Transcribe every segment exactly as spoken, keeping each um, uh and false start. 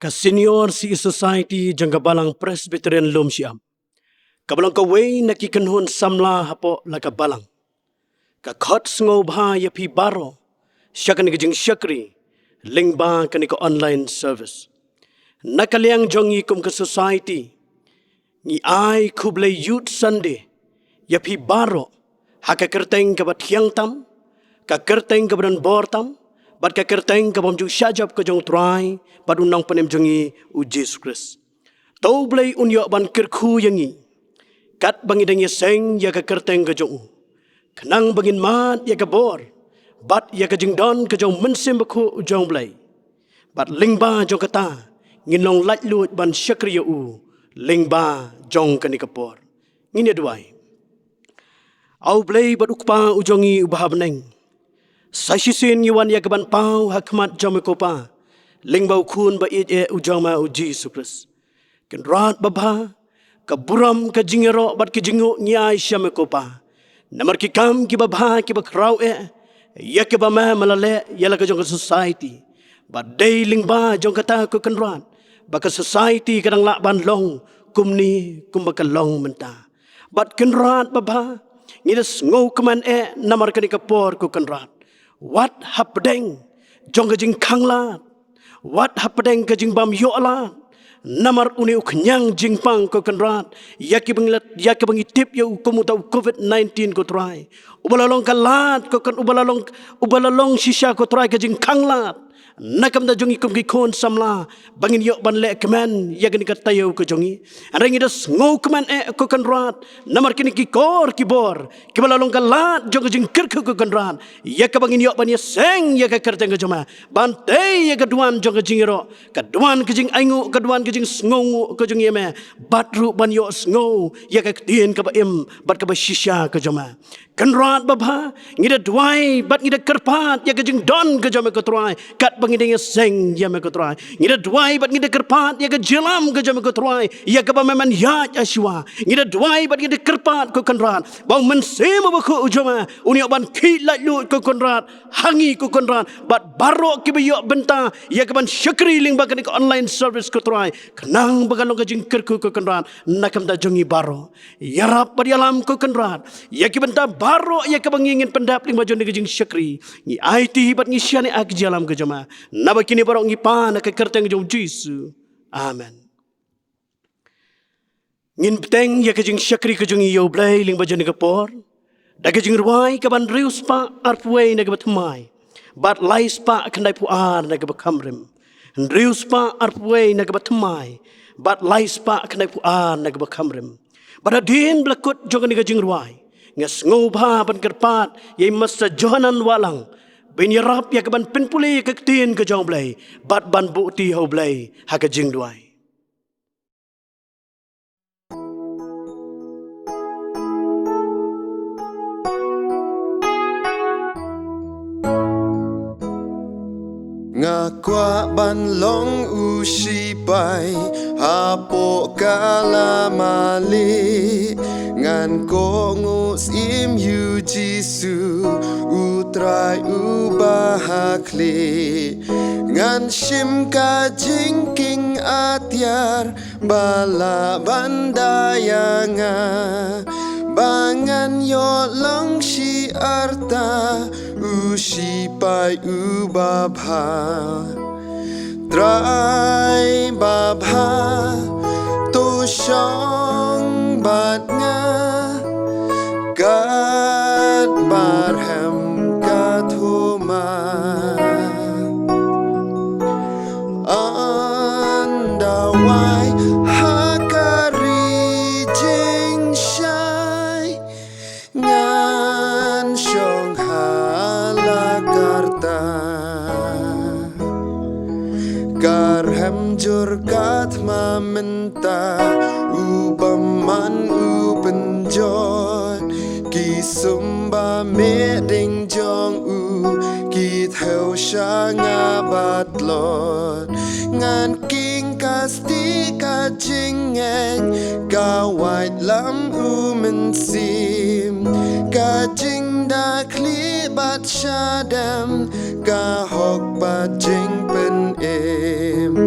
Ka Senior C E Society jong ka Balang Presbyterian Lumshyiap, kaba long kawei na ki kynhun samla hapoh la ka Balang, ka khot sngewbha ïa phi baroh sha kane ka jingshakri lyngba kane ka online service. Na ka liang jong ngi kum ka society, ngi ai khublei Youth Sunday ïa phi baroh ha ka kyrteng kaba thiang tam, ka kyrteng kaba donbor tam, bad ka kyrteng kaba ym ju shah jop ka jong U Trai bad U Nongpynim jong ngi U Jisu Khrist. To U Blei un ïoh ban kyrkhu ïa ngi katba ngi dang ïaseng ïa ka kyrteng ka jong u, khnang ba ngin mad ïa ka bor bad ïa ka jingdon ka jong U Mynsiem Bakhuid jong U Blei. Bad lyngba jong kata, ngin long laitluid ban shakri ïa u lyngba jong kane ka por. Ngin ïa duwai. A U Blei bad U Kpa u jong ngi uba ha bneng, sa shisien ngi wan ïa ka ban paw ha khmat jong me ko Pa, lyngba U Khun ba ïeit eh u jong me U Jisu Khrist. Kynrad babha, ka burom, ka jingïaroh bad ka jingnguh ngi ai sha me ko Pa, namar ki kam kiba bha kiba khraw eh ïa kiba me me la leh ïa la ka jong ka society. Bad dei lyngba jong kata ko Kynrad ba ka society ka dang lah ban long kumne kumba ka long mynta. Bad Kynrad babha, ngi da sngewkmen eh namar kane ka por ko Kynrad, wat hapdeng jong ka jingkhanglad, wat hapdeng ka jingbym ïoh lad namar une u khñiang jingpang ko Kynrad, ïa kiba ngi la, ïa kiba ngi tip ïa u kum uta u covid nineteen ko Trai, uba la long ka lad ko Kyn-, uba la long, uba la long shisha ko Trai ka jingkhanglad na ka bynta jong ngi kum ki khun samla ba ngin ïoh ban leh kmen ïa kane ka taïew ka jong ngi. Hynrei ngi da sngewkmen eh ko Kynrad namar kine ki kor ki bor kiba la long ka lad jong ka jingkyrkhu ko Kynrad, ïa kaba ngin ïoh ban ïaseng ïa ka kyrteng ka jong me, ban tei ïa ka duwan jong ka jingïaroh, ka duwan ka jingainguh, ka duwan ka jingsngewnguh ka jong ngi ïa me, bad ruh ban ïohsngew ïa ka ktien kaba im bad kaba shisha ka jong me. Kynrad babha, ngi da duwai bad ngi da kyrpad ïa ka jingdon ka jong me ko Trai katba ngi dang ïaseng ïa me ko Trai. Ngi da duwai bad ngi da kyrpad ïa ka jingïalam ka jong me ko Trai, ïa kaba me men ïaid ha shuwa. Ngi da duwai bad ngi da kyrpad ko Kynrad ba U Mynsiem Bakhuid u jong me un ïoh ban khih laitluid ko Kynrad ha ngi ko Kynrad bad baroh kiba ïoh bynta ïa ka ban shakri lyngba kane ka online service ko Trai, khnang ba kan long ka jingkyrkhu ko Kynrad na ka bynta jong ngi baroh. Ïarap bad ïalam ko Kynrad ïa ki bynta baroh ïa kaba ngi ngin pyndep lyngba jong kane ka jingshakri. Ngi aiti bad ngi shaniah ha ka jingïalam ka jong me, naba kine baroh ngi pan ha ka kyrteng jong U Jisu. Amen. Ngin bteng ïa ka jingshakri ka jong ngi ïa U Blei lyngba jong kane ka por da ka jingrwai kaba hynriew spah arphew wei na kaba thymmai bad lai spah khyndaiphew ar na kaba khamrim. Hynriew spah arphew wei na kaba thymmai bad lai spah khyndaiphew ar na kaba khamrim. Bad hadien ba la kut jong kane ka jingrwai, nga sngewbha ban kyrpad ïa i Master Johanan Wahlang ban ïarap ïa ka ban pynpule ïa ka ktien ka jong U Blei bad ban buhti ha U Blei ha ka jingduwai. Nga kwah ban long u shipai hapoh ka lama lieh. Ngan kohnguh syiem ïa U Jisu, U Trai uba ha khlieh. Ngan shim ka jingkieng atiar ba lah ban da ïa nga, ba ngan ïoh long shi arta u shipai uba bha. Trai babha, to shong bad nga katba rhem ka thma. Ynda wai ha ka ri jingshai, ngan shong ha la ka rta. Ka rhem jur ka thma mynta, u bymman u pynjot, ki sum ba meh ding jong u, ki thew sha nga ba tlot. Ngan kieng ka stieh ka jingngeit, ka waitlam U Mynsiem, ka jingdakhlieh bad shadem, ka hok bad jingpynim.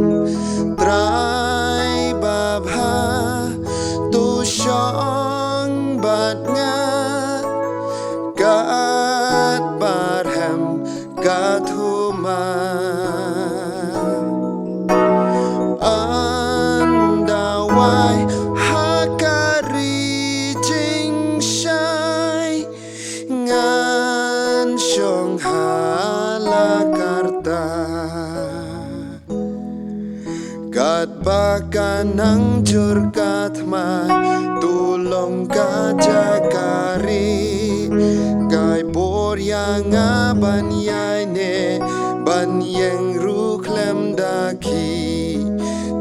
Katba ka nang jur ka thma, to long ka jaka ri. Kai bor ïa nga ban ïaineh, ban ïeng ruh khlem da khih.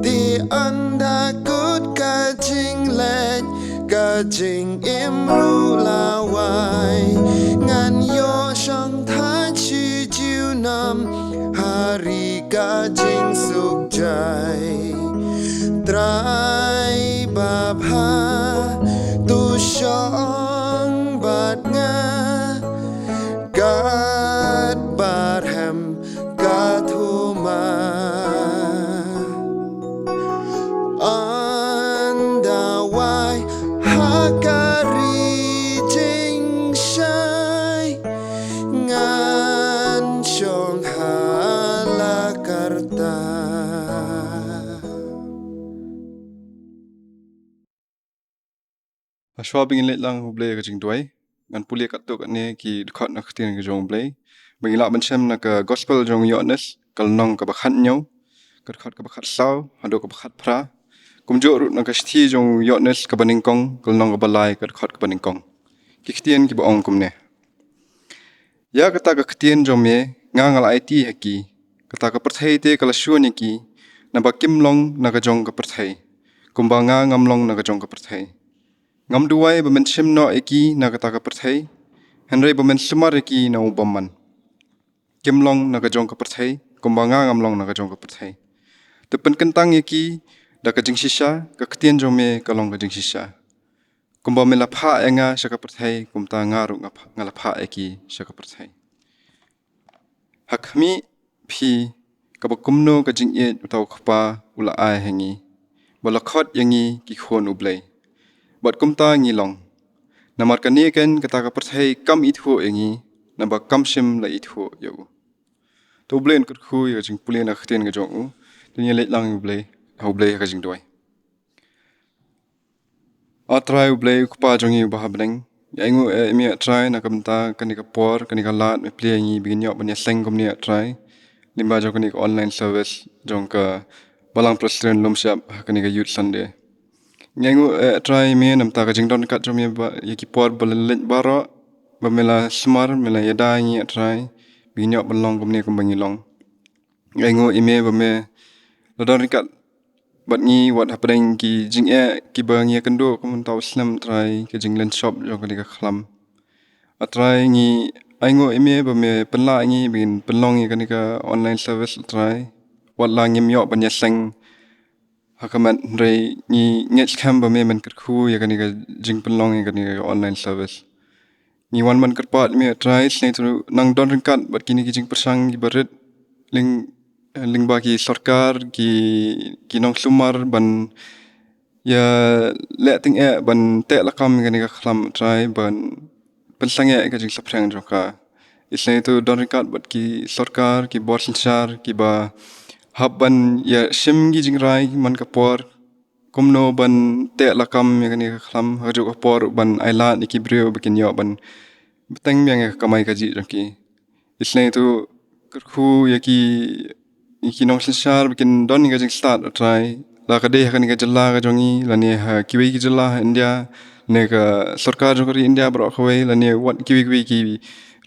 Te ynda kut ka jingleh, ka jingim ruh la wai. Ngan ïoh shong thait shi junom, ha ri ka jingsuk jai. Trai babha, to shong bad nga, katba rhem ka thma. Ynda wai ha ka ri jingshai, ngan shong ha la karta. Hashwa ba ngin leit lang ha U Blei ka jingduwai, ngan pule katto katne ki dkhot na ka ktien ka jong U Blei. Ba ngin lah ban shem na ka Gospel jong u Ïoannis, ka lynnong kaba khathynñiew, ka dkhot kaba khatsaw haduh kaba khatphra. Kumjuh ruh na ka shithi jong u Ïoannis kaba nyngkong, ka lynnong kaba lai, ka dkhot kaba nyngkong. Ki ktien kiba ong kumne. Ïa kata ka ktien jong me nga nga la aiti ha ki. Kata ka pyrthei te ka la shun ïa ki, naba kim long na ka jong ka pyrthei, kumba nga ngam long na ka jong ka pyrthei. Ngam duwai ba men shim noh ïa ki na kata ka pyrthei, hynrei ba men sumar ïa ki na u bymman. Kim long na ka jong ka pyrthei, kumba nga ngam long na ka jong ka pyrthei. Te pynkyntang ïa ki da ka jingshisha, ka ktien jong me ka long ka jingshisha. Kumba me la phah ïa nga sha ka pyrthei, kumta nga ruh nga pha-, nga la phah ïa ki sha ka pyrthei. Ha khmih phi kaba kumno ka jingïeit uta u Kpa u la ai ha ngi, ba la khot ïa ngi ki khun U Blei. Bad kumta ngi long. Namar kane keiñ kata ka pyrthei kam ithuh ïa ngi, naba kam shym la ithuh ïa u. To U Blei un kyrkhu ïa ka jingpule na ka ktien ka jong u. To ngin leit lang U Blei, ha U Blei ha ka jingduwai. A Trai U Blei u Kpa jong ngi uba ha bneng. Ngi ainguh ïa me A Trai na ka bynta kane ka por, kane ka lad me plie ïa ngi ba ngin ïoh ban ïaseng kumne A Trai. Lyngba jong kane ka online service jong ka Balang Presbyterian Lumshyiap ha kane ka Youth Sunday. Ngi ainguh ïa A Trai ïa me na ka bynta ka jingdon ryngkat jong me ba, ïa ki por ba la leit baroh, ba me la sumar, me la ïada ïa ngi A Trai. Ba ngin ïoh ban long kumne kumba ngi long. Ngi ainguh ïa me ba me la don ryngkat bad ngi wat hapdeng ki jingeh kiba ngi ïakynduh kum mynta u snem A Trai, ka jinglynshop jong kane ka khlam. A Trai ngi ainguh ïa me ba me pynlah ïa ngi ba ngin pynlong ïa kane ka online service A Trai. Wat la ngim ïoh ban ïaseng ha ka met hynrei ngi ngeit skhem ba me men kyrkhu ïa kane ka jingpynlong ïa kane ka online service. Ngi wan ban kyrpad ïa me A Trai, isynei to nang don ryngkat bad kine ki jingpyrshang kiba rit lyng-, lyngba ki sorkar, ki, ki nongsumar ban ïaleh tyngeh ban teh lakam ïa kane ka khlam A Trai ban pynsangeh ïa ka jingsaphriang jong ka. Isynei to don ryngkat bad ki sorkar, ki bor synshar, kiba hap ban ïashim ki jingrai man ka por, kumno ban teh lakam ïa kane ka khlam, ha kajuh ka por ban ailad ïa ki briew ba kin ïoh ban bteng biang ïa ka kamai kajih jong ki. Isynei to kyrkhu ïa ki, ïa ki nongsynshar ba kin don ïa ka jingstad A Trai. La ka dei ha kane ka jylla ka jong ngi, lane ha kiwei ki jylla ha India, lane ka sorkar jong ka ri India baroh kawei, lane wat kiwei kiwei ki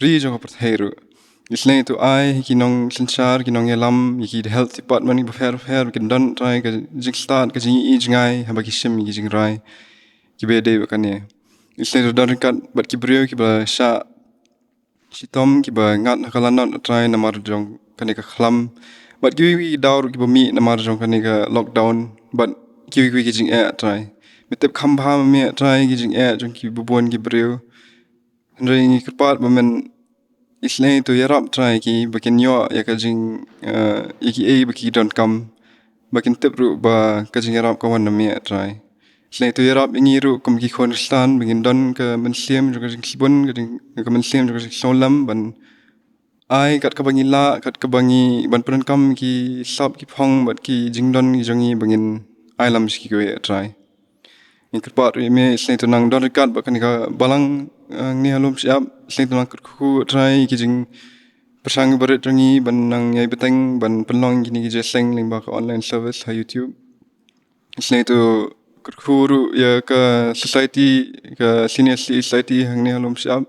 ri jong ka pyrthei ruh. Isynei to ai ki nongsynshar, ki nongïalam, ïa ki health department kiba pher pher, ba kin don A Trai ka jingstad, ka jingïohi jngai, haba ki shim ïa ki jingrai kiba dei bad kane. Isynei to don ryngkat bad ki briew kiba shah shitom, kiba ngat ha ka lanot A Trai namar jong kane ka khlam. Bad kiwei kiwei ki daw ruh kiba mih namar jong kane ka lockdown. Bad kiwei kiwei ki jingeh A Trai. Me tip kham bha ma me A Trai ki jingeh jong kiba bun ki briew. Hynrei ngi kyrpad ba men isynei to ïarap A Trai ïa ki ba kin ïoh ïa ka jing, eh, ïa kiei ba ki donkam. Ba kin tip ruh ba ka jingïarap ka wan na me A Trai. Isynei to ïarap ïa ngi ruh kum ki khun Khristan ba ngin don ka mynsiem jong ka jingsbun, ka jing, ka mynsiem jong ka jingsngewlem ban ai kat kaba ngi lah, kat kaba ngi ban pyndonkam ki sap ki phong bad ki jingdon ki jong ngi ba ngin ai lam sha kiwei A Trai. Ngi kyrpad ruh ïa me, isynei to nang don ryngkat bad kane ka balang, eh, ngi ha Lumshyiap, isynei to nang kyrkhu A Trai ki jing pyrshang barit jong ngi ban nang ïai bteng ban pynlong kine ki jingïaseng lyngba ka online service ha YouTube. Isynei to kyrkhu ruh ïa ka society, ka Senior City Society hangne ha Lumshyiap,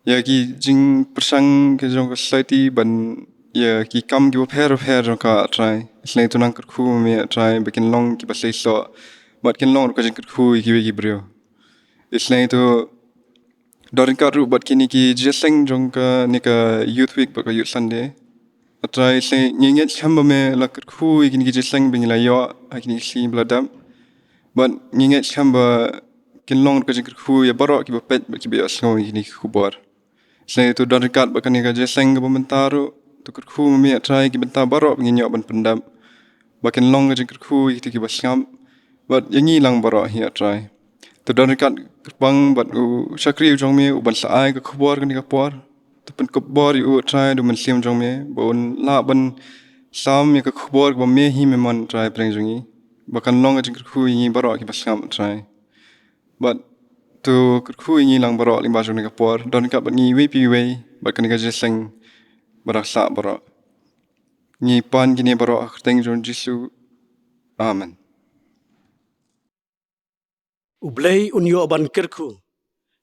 ïa ki jingpyrshang ki jong ka society ban ïa ki kam kiba pher pher jong ka, Trai. Isynei to nang kyrkhu ma me, Trai, ba kin long kiba seisoh bad kin long ruh ka jingkyrkhu ïa kiwei ki briew. Isynei to don ryngkat ruh bad kine ki jingïaseng jong kane ka Youth Week bad ka Youth Sunday. A Trai, isynei ngi ngeit skhem ba me la kyrkhu ïa kine ki jingïaseng ba ngi la ïoh ha kine ki sngi ba la dep. Bad ngi ngeit skhem ba kin long ruh ka jingkyrkhu ïa baroh kiba peit bad kiba ïohsngew ïa kine ki khubor. Isynei to don ryngkat bad kane ka jingïaseng kaba mynta ruh, to kyrkhu ma me, Trai, ki bynta baroh ba ngin ïoh ban pyndep, ba kin long ka jingkyrkhu ïa kito kiba sngap bad ïa ngi lang baroh hi, Trai. To don ryngkat kyrpang bad u shakri u jong me uban sa ai ka khubor kane ka por. To pynkup bor ïa u, Trai, da u Mynsiem jong me ba un lah ban sam ïa ka khubor kaba me hi me mon, Trai, pdeng jong ngi, ba kan long ka jingkyrkhu ïa ngi baroh kiba sngap, Trai. Bad to kyrkhu ïa ngi lang baroh lyngba jong kane ka por, don ryngkat bad ngi iwei pa iwei bad kane ka jingïaseng ba dang sah baroh. Ngi pan kine baroh ha ka kyrteng jong u Jisu. Amen. U Blei un ïoh ban kyrkhu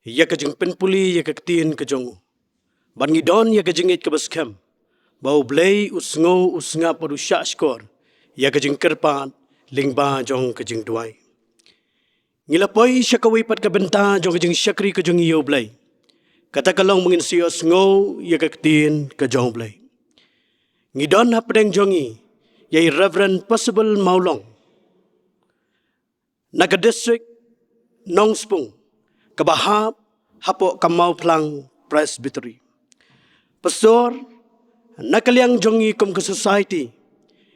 ïa ka jingpynpule ïa ka ktien ka jong u. Bad ngi don ïa ka jingngeit kaba skhem ba U Blei u sngew, u sngap bad u shahshkor ïa ka jingkyrpad lyngba jong ka jingduwai. Ngi la poi sha kawei pat ka bynta jong ka jingshakri ka jong ngi ïa U Blei. Kata ka long ba ngin sa ïohsngew ïa ka ktien ka jong U Blei. Ngi don hapdeng jong ngi ïa i Reverend Possible Mawlong na ka district Nongspung, kaba hap hapoh ka Mawphlang Presbytery. Pastor, na ka liang jong ngi kum ka society,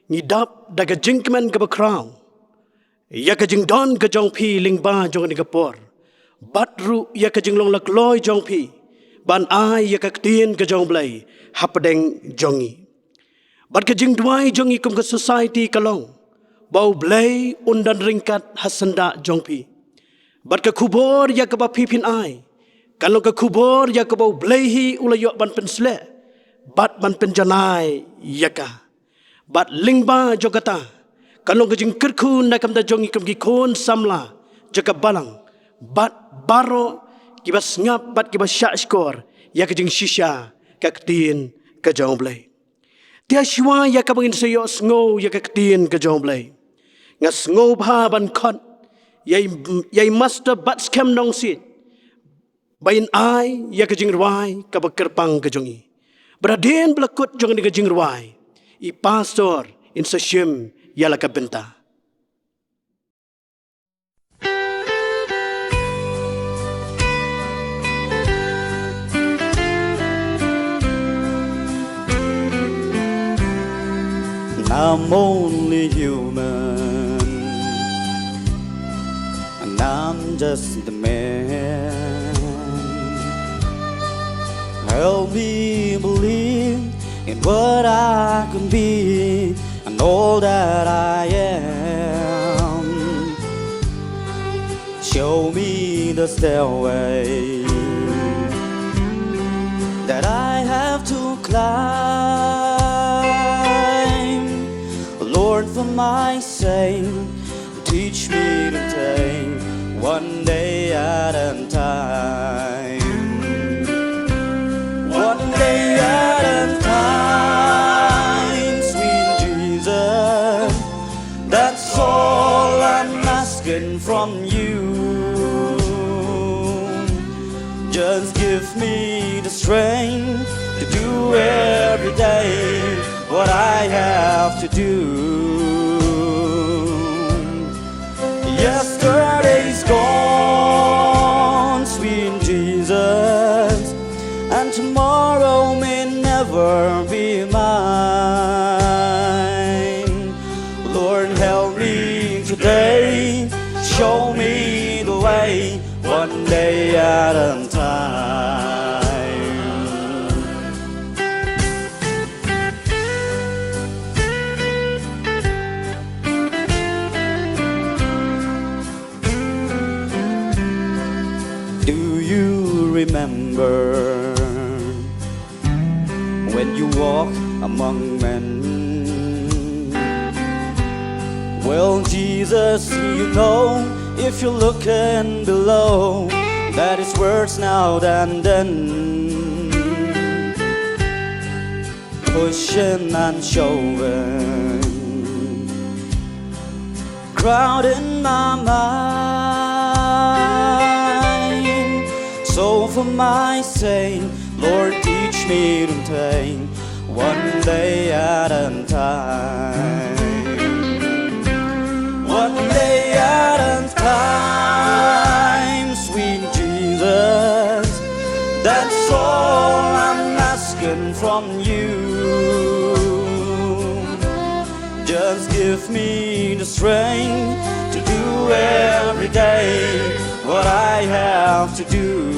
ngi dap da ka jingkmen kaba khraw ïa ka jingdon ka jong phi lyngba jong kane ka por, bad ruh ïa ka jinglong lakloi jong phi ban ai ïa ka ktien ka jong U Blei hapdeng jong ngi. Bad ka jingduwai jong ngi kum ka society ka long ba U Blei un don ryngkat ha syndah jong phi. Bad ka khubor ïa kaba phi phin ai kan long ka khubor ïa kaba U Blei hi u la ïoh ban pynsleh bad ban pynjanai ïa ka. Bad lyngba jong kata kan long ka jingkyrkhu na ka bynta jong ngi kum ki khun samla jong ka balang bad baroh kiba sngap bad kiba shahshkor ïa ka jingshisha ka ktien ka jong U Blei. Te shuwa ïa kaba ngin sa ïohsngew ïa ka ktien ka jong U Blei, nga sngewbha ban khot ïa i, ïa i Master Batskhem Nongsiej ba in ai ïa ka jingrwai kaba kyrpang ka jong ngi. Bad hadien ba la kut jong kane ka jingrwai, i Pastor in sa shim ïa la ka bynta. And I'm only human, and I'm just a man. Help me believe in what I can be and all that I am. Show me the stairway that I have to climb. Lord, for my sake, teach me to take one day at a time. One day at a time, sweet Jesus. That's all I'm asking from you. Just give me the strength to do every day what I have to do. Yesterday's gone, sweet Jesus, and tomorrow may never be mine. Lord, help me today, show me the way, one day at a time. Do you remember when among men. Well, Jesus, you know, if you're looking below, that is worse now than then. Pushing and shoving, crowding my mind. So for my sake, Lord, teach me to take one day at a time. One day at a time, sweet Jesus. That's all I'm asking from you. Just give me the strength to do every day what I have to do.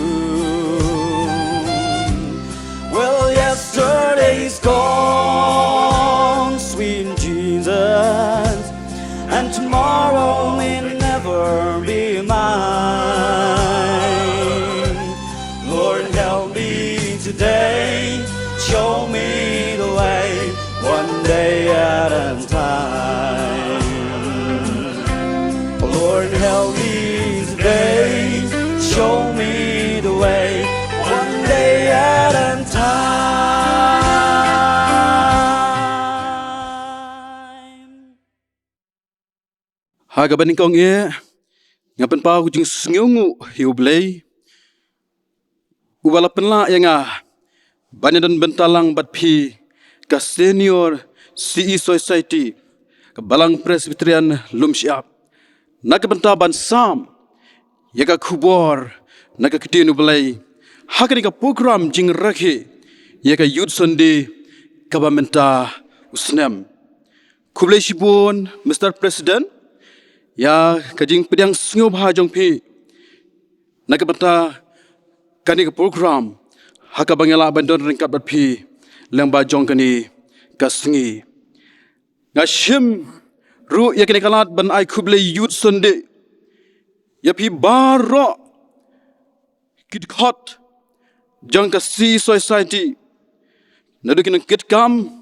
Well, yesterday's gone, sweet Jesus, and tomorrow may never be mine. Lord, help me today, show me the way, one day at a time. Lord, help me today, show me the way, one day at a time. Ha kaba nyngkong eh, nga pynpaw ka jingsngewnguh ïa U Blei uba la pynlah ïa nga ban ïadon bynta lang bad phi, ka Senior C E Society, ka Balang Presbyterian Lumshyiap, na ka bynta ban sam ïa ka khubor na ka ktien U Blei ha kane ka program jingrakhe ïa ka Youth Sunday kaba mynta u snem. Khublei shibun, Mister President, ïa ka jingpdiang sngewbha jong phi na ka bynta kane ka program ha kaba nga lah ban don ryngkat bad phi lyngba jong kane ka sngi. Nga shim ruh ïa kane ka lad ban ai khublei Youth Sunday ïa phi baroh ki dkhot jong ka C E Society, naduh ki nongkitkit kam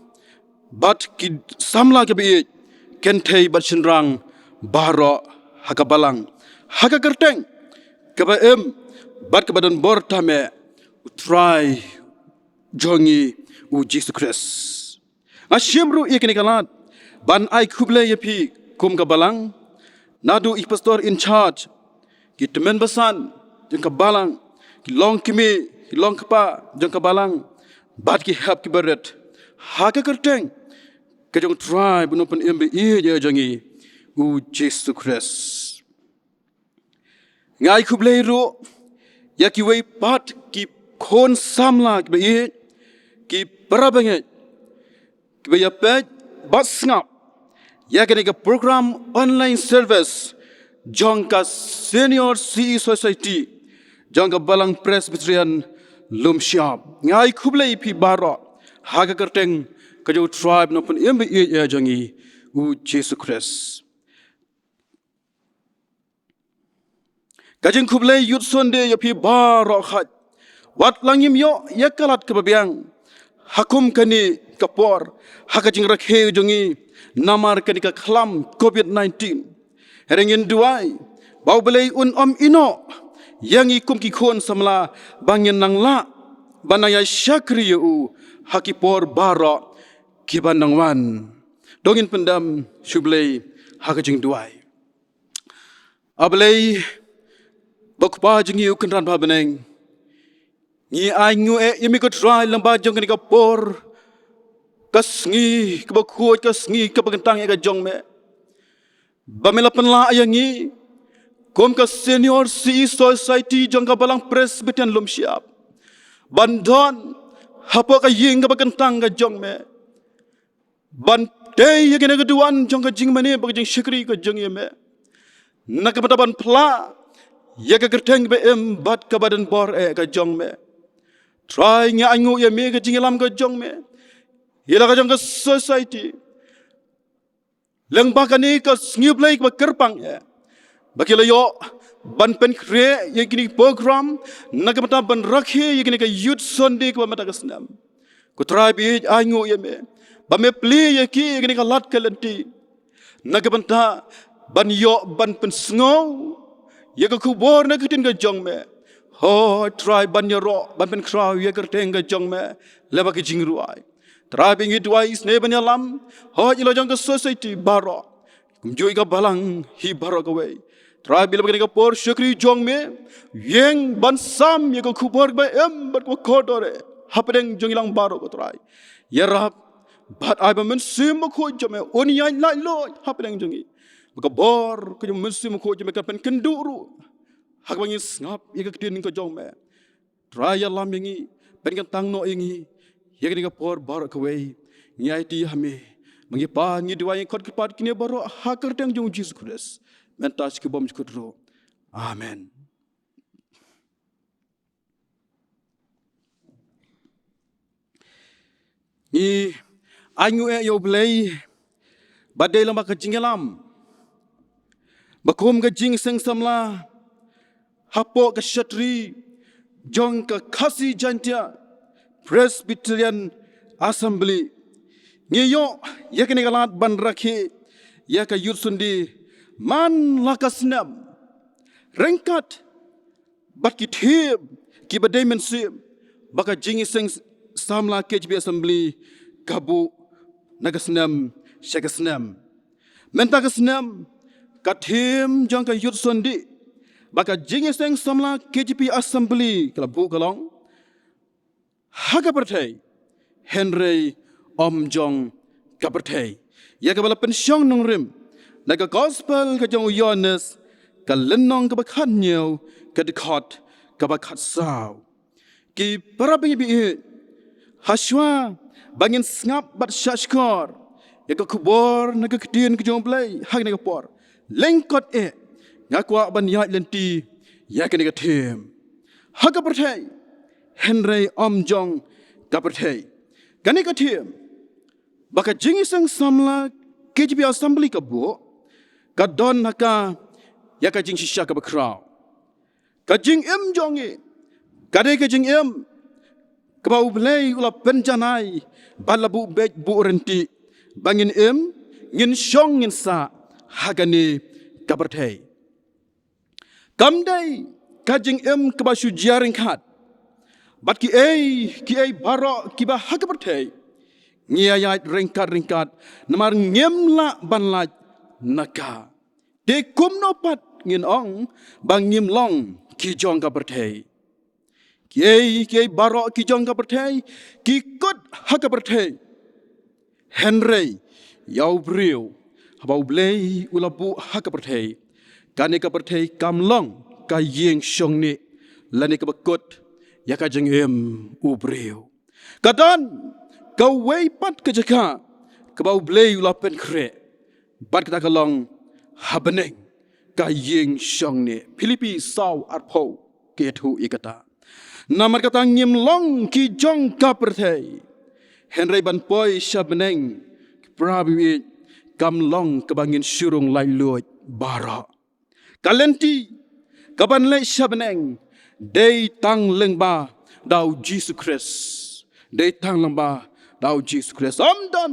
bad ki samla kiba ïeit, kynthei bad shynrang baroh ha ka balang, ha ka kyrteng kaba im bad kaba don bor tam eh, U Trai jong ngi U Jisu Khrist. Nga shim ruh ïa kane ka lad ban ai khublei ïa phi kum ka balang, naduh i pastor in charge, ki tymmen basan jong ka balang, ki longkmie, ki longkpa jong ka balang, bad ki hep ki barit, ha ka kyrteng ka jong U Trai ba nongpynim ba ïeit jong ngi U Jisu Khrist. Nga ai khublei ruh ïa kiwei pat ki khun samla kiba ïeit, ki para bangeit kiba ïapeit bad sngap ïa kane ka program online service jong ka Senior C E Society jong ka Balang Presbyterian Lumshyiap. Nga ai khublei ïa phi baroh ha ka kyrteng ka jong U Trai ba nongpynim ba ïeit jong ngi U Jisu Khrist. Ka jingkhublei Youth Sunday ïa phi baroh khat. Wat la ngim ïoh ïa ka lad kaba biang ha kum kane ka por ha ka jingrakhe jong ngi namar kane ka khlam covid nineteen. Hynrei ngin duwai ba U Blei un ym ïehnoh ïa ngi kum ki khun samla ba ngin nang lah ban nang ïa shakri ïa u ha ki por baroh kiban nang wan. To ngin pyndem sha U Blei ha ka jingduwai. A Blei ba Kpa jong ngi U Kynrad ba ha bneng, ngi ainguh eh ïa me ko Trai lyngba jong kane ka por, ka sngi kaba khuid, ka sngi kaba kyntang eh ka jong me, ba me la pynlah ïa ngi kum ka Senior C E Society jong ka Balang Presbyterian Lumshyiap ban don hapoh ka ïing kaba kyntang ka jong me, ban tei ïa kane ka duwan jong ka jingmane bad ka jingshakri ka jong ïa me, na ka bynta ban phla ïa ka kyrteng ba im bad kaba don bor eh ka jong me. Trai, ngi ainguh ïa me ka jingïalam ka jong me ïa la ka jong ka society lyngba kane ka sngi Blei kaba kyrpang eh, ba ki la ïoh ban pynkhreh ïa kine ki program na ka bynta ban rakhe ïa kane ka Youth Sunday kaba mynta ka snem. Ko Trai ba ïeit, ainguh ïa me ba me plie ïa ki ïa kane ka lad ka lynti, na ka bynta ban ïoh ban pynsngew ïa ka khubor na ka ktien ka jong me. Hooid Trai, ban ïaroh ban pynkhraw ïa ka kyrteng ka jong me lyngba ka jingrwai. Trai, ba ngi duwai isynei ban ïalam, hooid, ïa la jong ka society baroh, kumjuh ïa ka balang hi baroh kawei. Trai, ba lyngba kane ka por shakri jong me ïeng ban sam ïa ka khubor ba im bad kaba kordor hapdeng jong ngi lang baroh, ko Trai. Ïarap bad ai ba Mynsiem Bakhuid jong me un ïaid laitluid hapdeng jong ngi, ba ka bor ka jong Mynsiem Bakhuid jong me kan pynkynduh ruh ha kaba ngi sngap ïa ka ktien ka jong me. Trai, ïalam ïa ngi, pynkyntang noh ïa ngi ïa kane ka por baroh kawei. Ngi aiti ha me, ma ngi Pa, ngi duwai, ngi khot kyrpad kine baroh ha ka kyrteng jong u Jisu Khrist, mynta shi kynbom shi kut ruh. Amen. Ngi ainguh eh ïa U Blei ba dei lyngba ka jingïalam ba kum ka Jingïaseng Samla hapoh ka shatri jong ka Khasi Jaiñtia Presbyterian Assembly, ngi ïoh ïa kane ka lad ban rakhe ïa ka Youth Sunday man la ka snem, ryngkat bad ki theme kiba dei mynsiem ba ka Jingïaseng Samla K J P Assembly ka buh na ka snem sha ka snem. Mynta ka snem, ka theme jong ka Youth Sunday ba ka Jingïaseng Samla K J P Assembly ka la buh ka long Ha ka Pyrthei, Hynrei Ym Jong Ka Pyrthei, ïa kaba la pynshong nongrim na ka Gospel ka jong u Ïoannis, ka lynnong kaba khathynñiew, ka dkhot kaba khatsaw. Ki para bangeit, hashwa ba ngin sngap bad shahshkor ïa ka khubor na ka Ktien ka jong U Blei ha kane ka por, lyngkot eh nga kwah ban ïaid lynti ïa kane ka theme: Ha ka Pyrthei, Hynrei Ym Jong Ka Pyrthei. Kane ka theme ba ka Jingïaseng Samla K J P Assembly ka buh, ka don ha ka ïa ka jingshisha kaba khraw. Ka jingim jong ngi ka dei ka jingim kaba U Blei u la pynjanai bad la buh beit buh ryntih ba ngin im, ngin shong, ngin sah ha kane ka pyrthei. Kam dei ka jingim kaba shu jia ryngkat bad kiei kiei baroh kiba ha ka pyrthei. Ngi ïaid ryngkat ryngkat namar ngim lah ban lait na ka. Te kumno pat ngin ong ba ngim long ki jong ka pyrthei? Kiei kiei baroh ki jong ka pyrthei ki kut ha ka pyrthei, hynrei ïa u briew, haba U Blei u la buh ha ka pyrthei, kane ka pyrthei kam long ka ïing shong ne lane kaba kut ïa ka jingim u briew. Ka don kawei pat ka jaka kaba U Blei u la pynkhreh, bad kata ka long ha bneng, ka ïing shong ne. Philippi saw arphew ka ïathuh ïa kata. Namar kata ngim long ki jong ka pyrthei, hynrei ban poi sha bneng, ki para bangeit, kam long kaba ngin shu rung laitluid baroh. Ka lynti kaban leit sha bneng dei tang lyngba da u Jisu Khrist. Dei tang lyngba da u Jisu Khrist. Ym don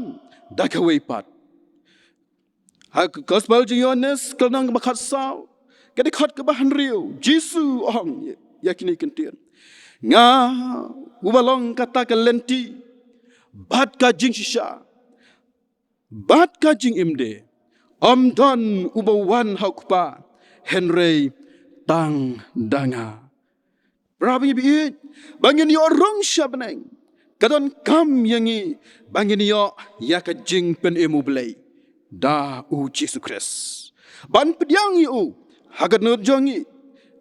da kawei pat. Ha ka Gospel jong u Ïoannis ka lynnong kaba khatsaw, ka dkhot kaba hynriew, Jisu u ong ïa kine ki ktien: Nga uba long kata ka lynti bad ka jingshisha bad ka jingim de. Ym don uba wan ha u Kpa hynrei tang da nga. Para bangeit, ba ngin ïoh rung sha bneng, ka donkam ïa ngi ba ngin ïoh ïa ka jingpynim U Blei da u Jisu Khrist, ban pdiang ïa u ha ka dohnud jong ngi,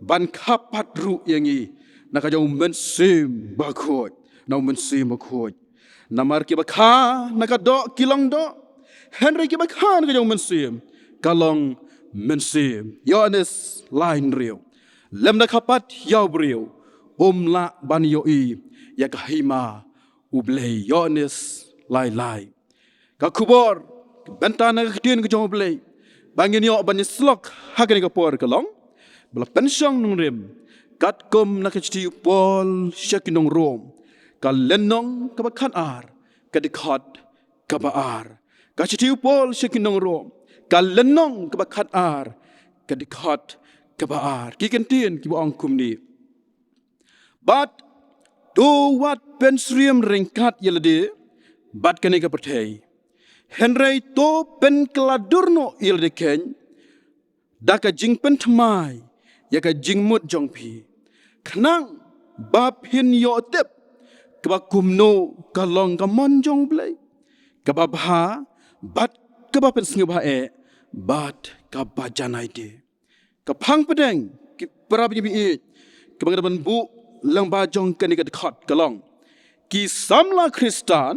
ban kha pat ruh ïa ngi na ka jong u Mynsiem Bakhuid, na u Mynsiem Bakhuid. Namar kiba kha na ka doh ki long doh, hynrei kiba kha na ka jong u Mynsiem ka long mynsiem. Ïoannis lai hynriew. Lymda kha pat ïa u briew, um lah ban ïohi ïa ka hima U Blei. Ïoannis lai lai. Ka khubor, ka bynta na ka Ktien ka jong U Blei ba ngin ïoh ban ïasyllok ha kane ka por ka long ba la pynshong nongrim katkum na ka shithi u Paul sha ki nong Rom, ka lynnong kaba khatar, ka dkhot kaba ar. Ka shithi u Paul sha ki nong Rom, ka lynnong kaba khat ar, ka dkhot kaba ar. Ki kyntien kiba ong kumne. Bad to wat pynsyriem ryngkat ïa lade bad kane ka pyrthei. Hynrei to pynkylla dur noh ïa lade keiñ da ka jingpynthymmai ïa ka jingmut jong phi, khnang ba phin ïoh tip kaba kumno ka long ka mon jong U Blei, kaba bha bad kaba pynsngewbha eh bad kaba janai de. Ka phang pdeng, ki para bangeit, kaba nga da ban buh lyngba jong kane ka dkhot ka long, ki samla Khristan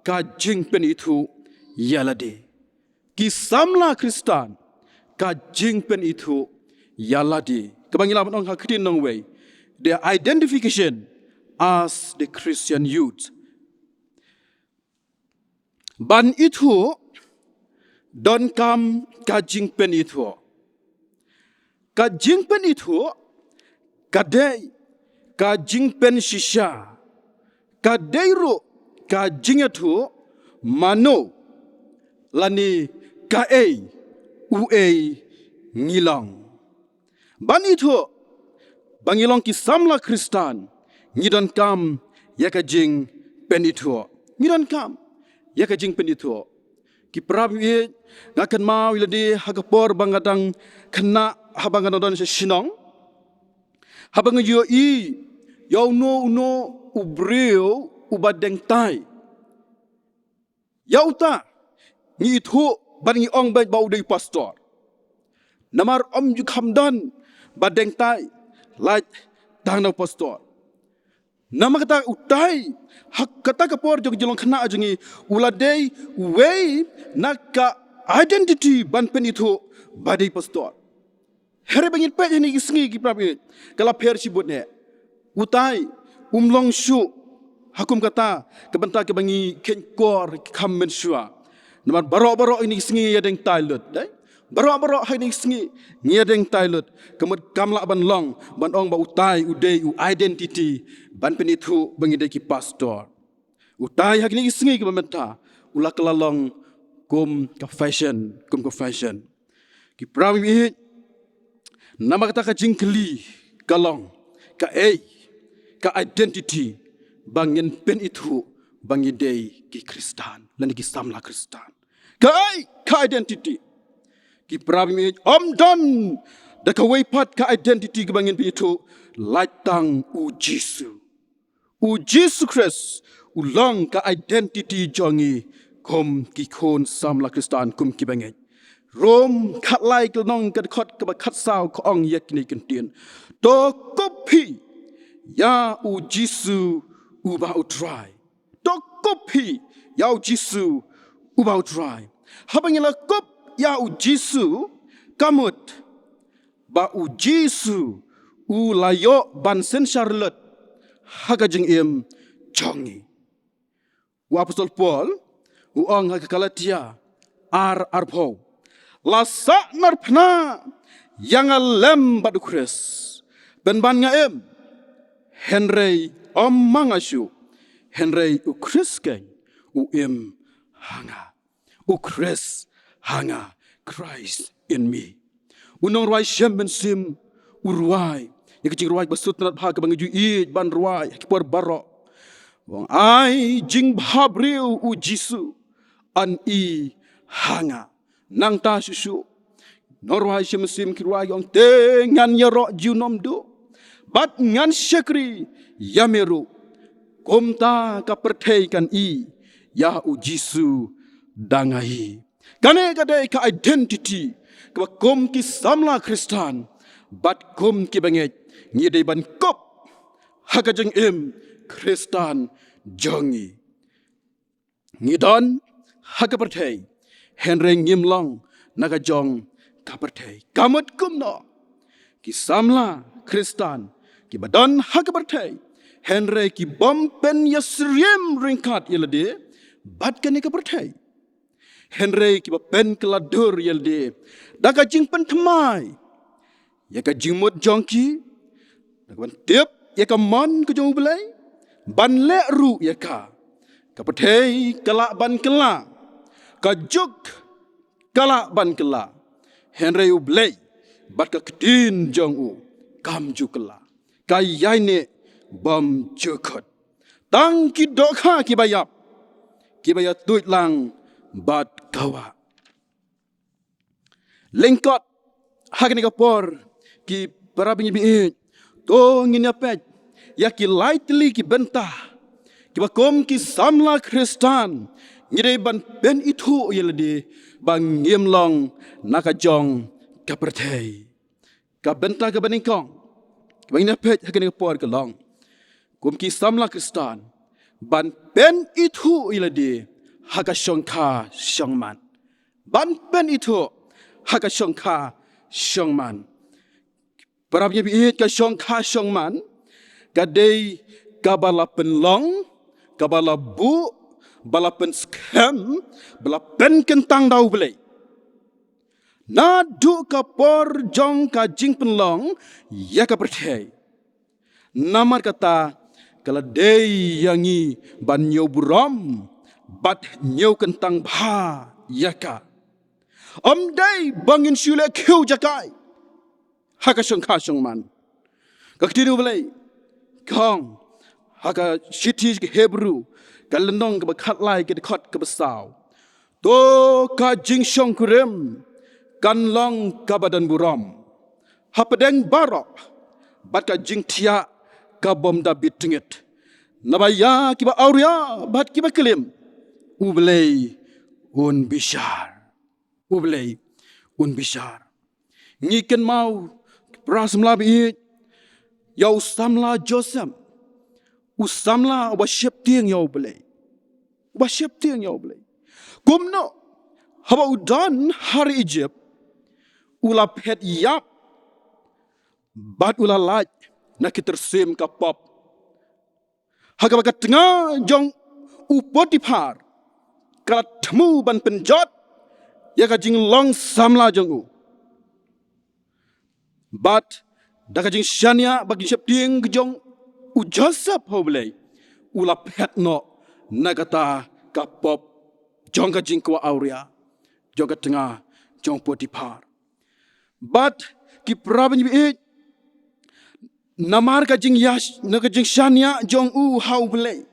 ka jingpynithuh ïa lade. Ki samla Khristan ka jingpynithuh ïa lade. Kaba ngi lah ban ong ha ka ktien nongwei, their identification as the Christian youth. Ban ithuh, donkam ka jingpynithuh. Ka jingpynithuh ka dei ka jingpynshisha, ka dei ruh ka jingïathuh mano lane kaei uei ngi long. Ban ithuh ba ngi long ki samla Khristan, ngi donkam ïa ka jingpynithuh. Ngi donkam ïa ka jingpynithuh. Ki para bangeit, nga kynmaw ïa lade ha ka por ba nga dang khynnah, haba nga dang don sha shnong, haba nga ïohi ïa uno uno u briew uba deng tai, ïa uta ngi ithuh bad ngi ong beit ba u dei pastor. Namar ym ju kham don ba deng tai lait tang na u pastor. Namar kata utai, ha kata ka por jong ka jinglong khynnah jong ngi, u la dei uwei na ka identity ban pynithuh ba dei pastor. Hynrei ba ngin peit ha kine ki sngi, ki para bangeit, ka la pher shibun eh. Utai um long shuh ha kum kata ka bynta kaba ngi kheiñ kor kham mynshuwa. Namar baroh baroh ha kine ki sngi ngi ïadeng tai lut, dei? Baroh baroh ha kine ki sngi ngi ïadeng tai lut. Ka mut kam lah ban long, ban ong ba utai u dei u identity ban pynithuh ba ngi dei ki pastor. Utai ha kine ki sngi kiba mynta u la kylla long kum ka fashion, kum ka fashion. Ki para bangeit, namar kata ka jingkylli ka long, kaei ka identity ba ngin pynithuh ba ngi dei ki Khristan lane ki samla Khristan? Kaei ka identity? Ki para bangeit, ym don da kawei pat ka identity kaba ngin pynithuh lait tang U Jisu. U Jisu Khrist u long ka identity jong ngi kum ki khun samla Khristan, kum ki bangeit. Rom khatlai, ka lynnong ka dkhot kaba khatsaw, ka ong ïa kine ki kyntien: To kup phi ïa U Jisu uba U Trai. To kup phi ïa U Jisu uba U Trai. Haba ngi la kup ïa U Jisu, ka mut ba U Jisu u la ïoh ban synshar lut ha ka jingim jong ngi. U Apostol Paul u ong ha ka Galatia ar arphew, la sahnarphna ïa nga lem bad U Khrist, pynban nga im, hynrei ym ma nga shuh, hynrei U Khrist keiñ u im ha nga. U Khrist ha nga, Christ in me. U nongrwai Shem Mynsiem u rwai ïa ka jingrwai ba sngewtynnat bha kaba ngi ju ïeit ban rwai ha ki por baroh. U ong, ai jingbhabriew U Jisu, an i ha nga. Nangta shuh shuh, nongrwai Shem Mynsiem ki rwai, ki ong, te ngan ïaroh junom duh bad ngan shakri ïa me ruh. Kumta ka pyrthei kan i ïa U Jisu da nga hi. Kane ka dei ka identity kaba kum ki samla Khristan bad kum ki bangeit ngi dei ban kup ha ka jingim Khristan jong ngi. Ngi don ha ka pyrthei, hynrei ngim long na ka jong ka pyrthei. Ka mut kumno? Ki samla Khristan kiba don ha ka pyrthei, hynrei ki bym pynïasyriem ryngkat ïa lade bad kane ka pyrthei, hynrei kiba pynkylla dur ïa lade da ka jingpynthymmai ïa ka jingmut jong ki, da ka ban tip ïa ka mon ka jong U Blei, ban leh ruh ïa ka Ka pyrthei ka lah ban kylla, ka juk ka lah ban kylla, hynrei U Blei bad ka ktien jong u kam ju kylla, ka ïaineh bym ju kut. Tang ki dohkha kiba ïap, kiba ïatuid lang bad ka wah. Lyngkot ha kane ka por, ki para bangeit, to ngin ïa peit ïa ki lai tylli ki bynta kiba kum ki samla Khristan ngi dei ban pynithuh ïa lade ba ngim long na ka jong ka pyrthei. Ka bynta kaba nyngkong kaba ngin ïa peit ha kane ka por ka long, kum ki samla Khristan, ban pynithuh ïa lade ha ka shongkha shongman. Ban pynithuh ha ka shongkha shongman. Para bangeit, ka shongkha shongman ka dei kaba la pynlong, kaba la buh, ba la pynskhem, ba la pynkyntang da U Blei naduh ka por jong ka jingpynlong ïa ka pyrthei. Namar kata, ka la dei ïa ngi ban ñiew burom bad ñiew kyntang bha ïa ka. Ym dei ba ngin shu leh khiew jaka ha ka shongkha shongman. Ka ktien U Blei ka ong ha ka shithi ki Hebru, ka lynnong kaba khatlai, ka dkhot kaba saw: To ka jingshongkurim kan long kaba don burom hapdeng baroh, bad ka jingthiah ka bym da bit tngit. Naba ïa kiba awria bad kiba klim, U Blei un bishar. U Blei un bishar. Ngi kynmaw, para samla bangeit, ïa u samla Joseph, u samla uba sheptieng ïa U Blei. Uba sheptieng ïa U Blei. Kumno haba u don ha ri Ijipt, u la phet ïap bad u la lait na ki tyrsim ka pop, ha kaba ka tnga jong u Potiphar ka la thmu ban pynjot ïa ka jinglong samla jong u. Bad da ka jingshaniah bad ka jingsheptieng ka jong u Joseph ha U Blei, u la phet noh na kata ka pop jong ka jingkwah awria jong ka tnga jong u Potiphar. Bad ki para bangeit, namar ka jingïa, na ka jingshaniah jong u ha U Blei,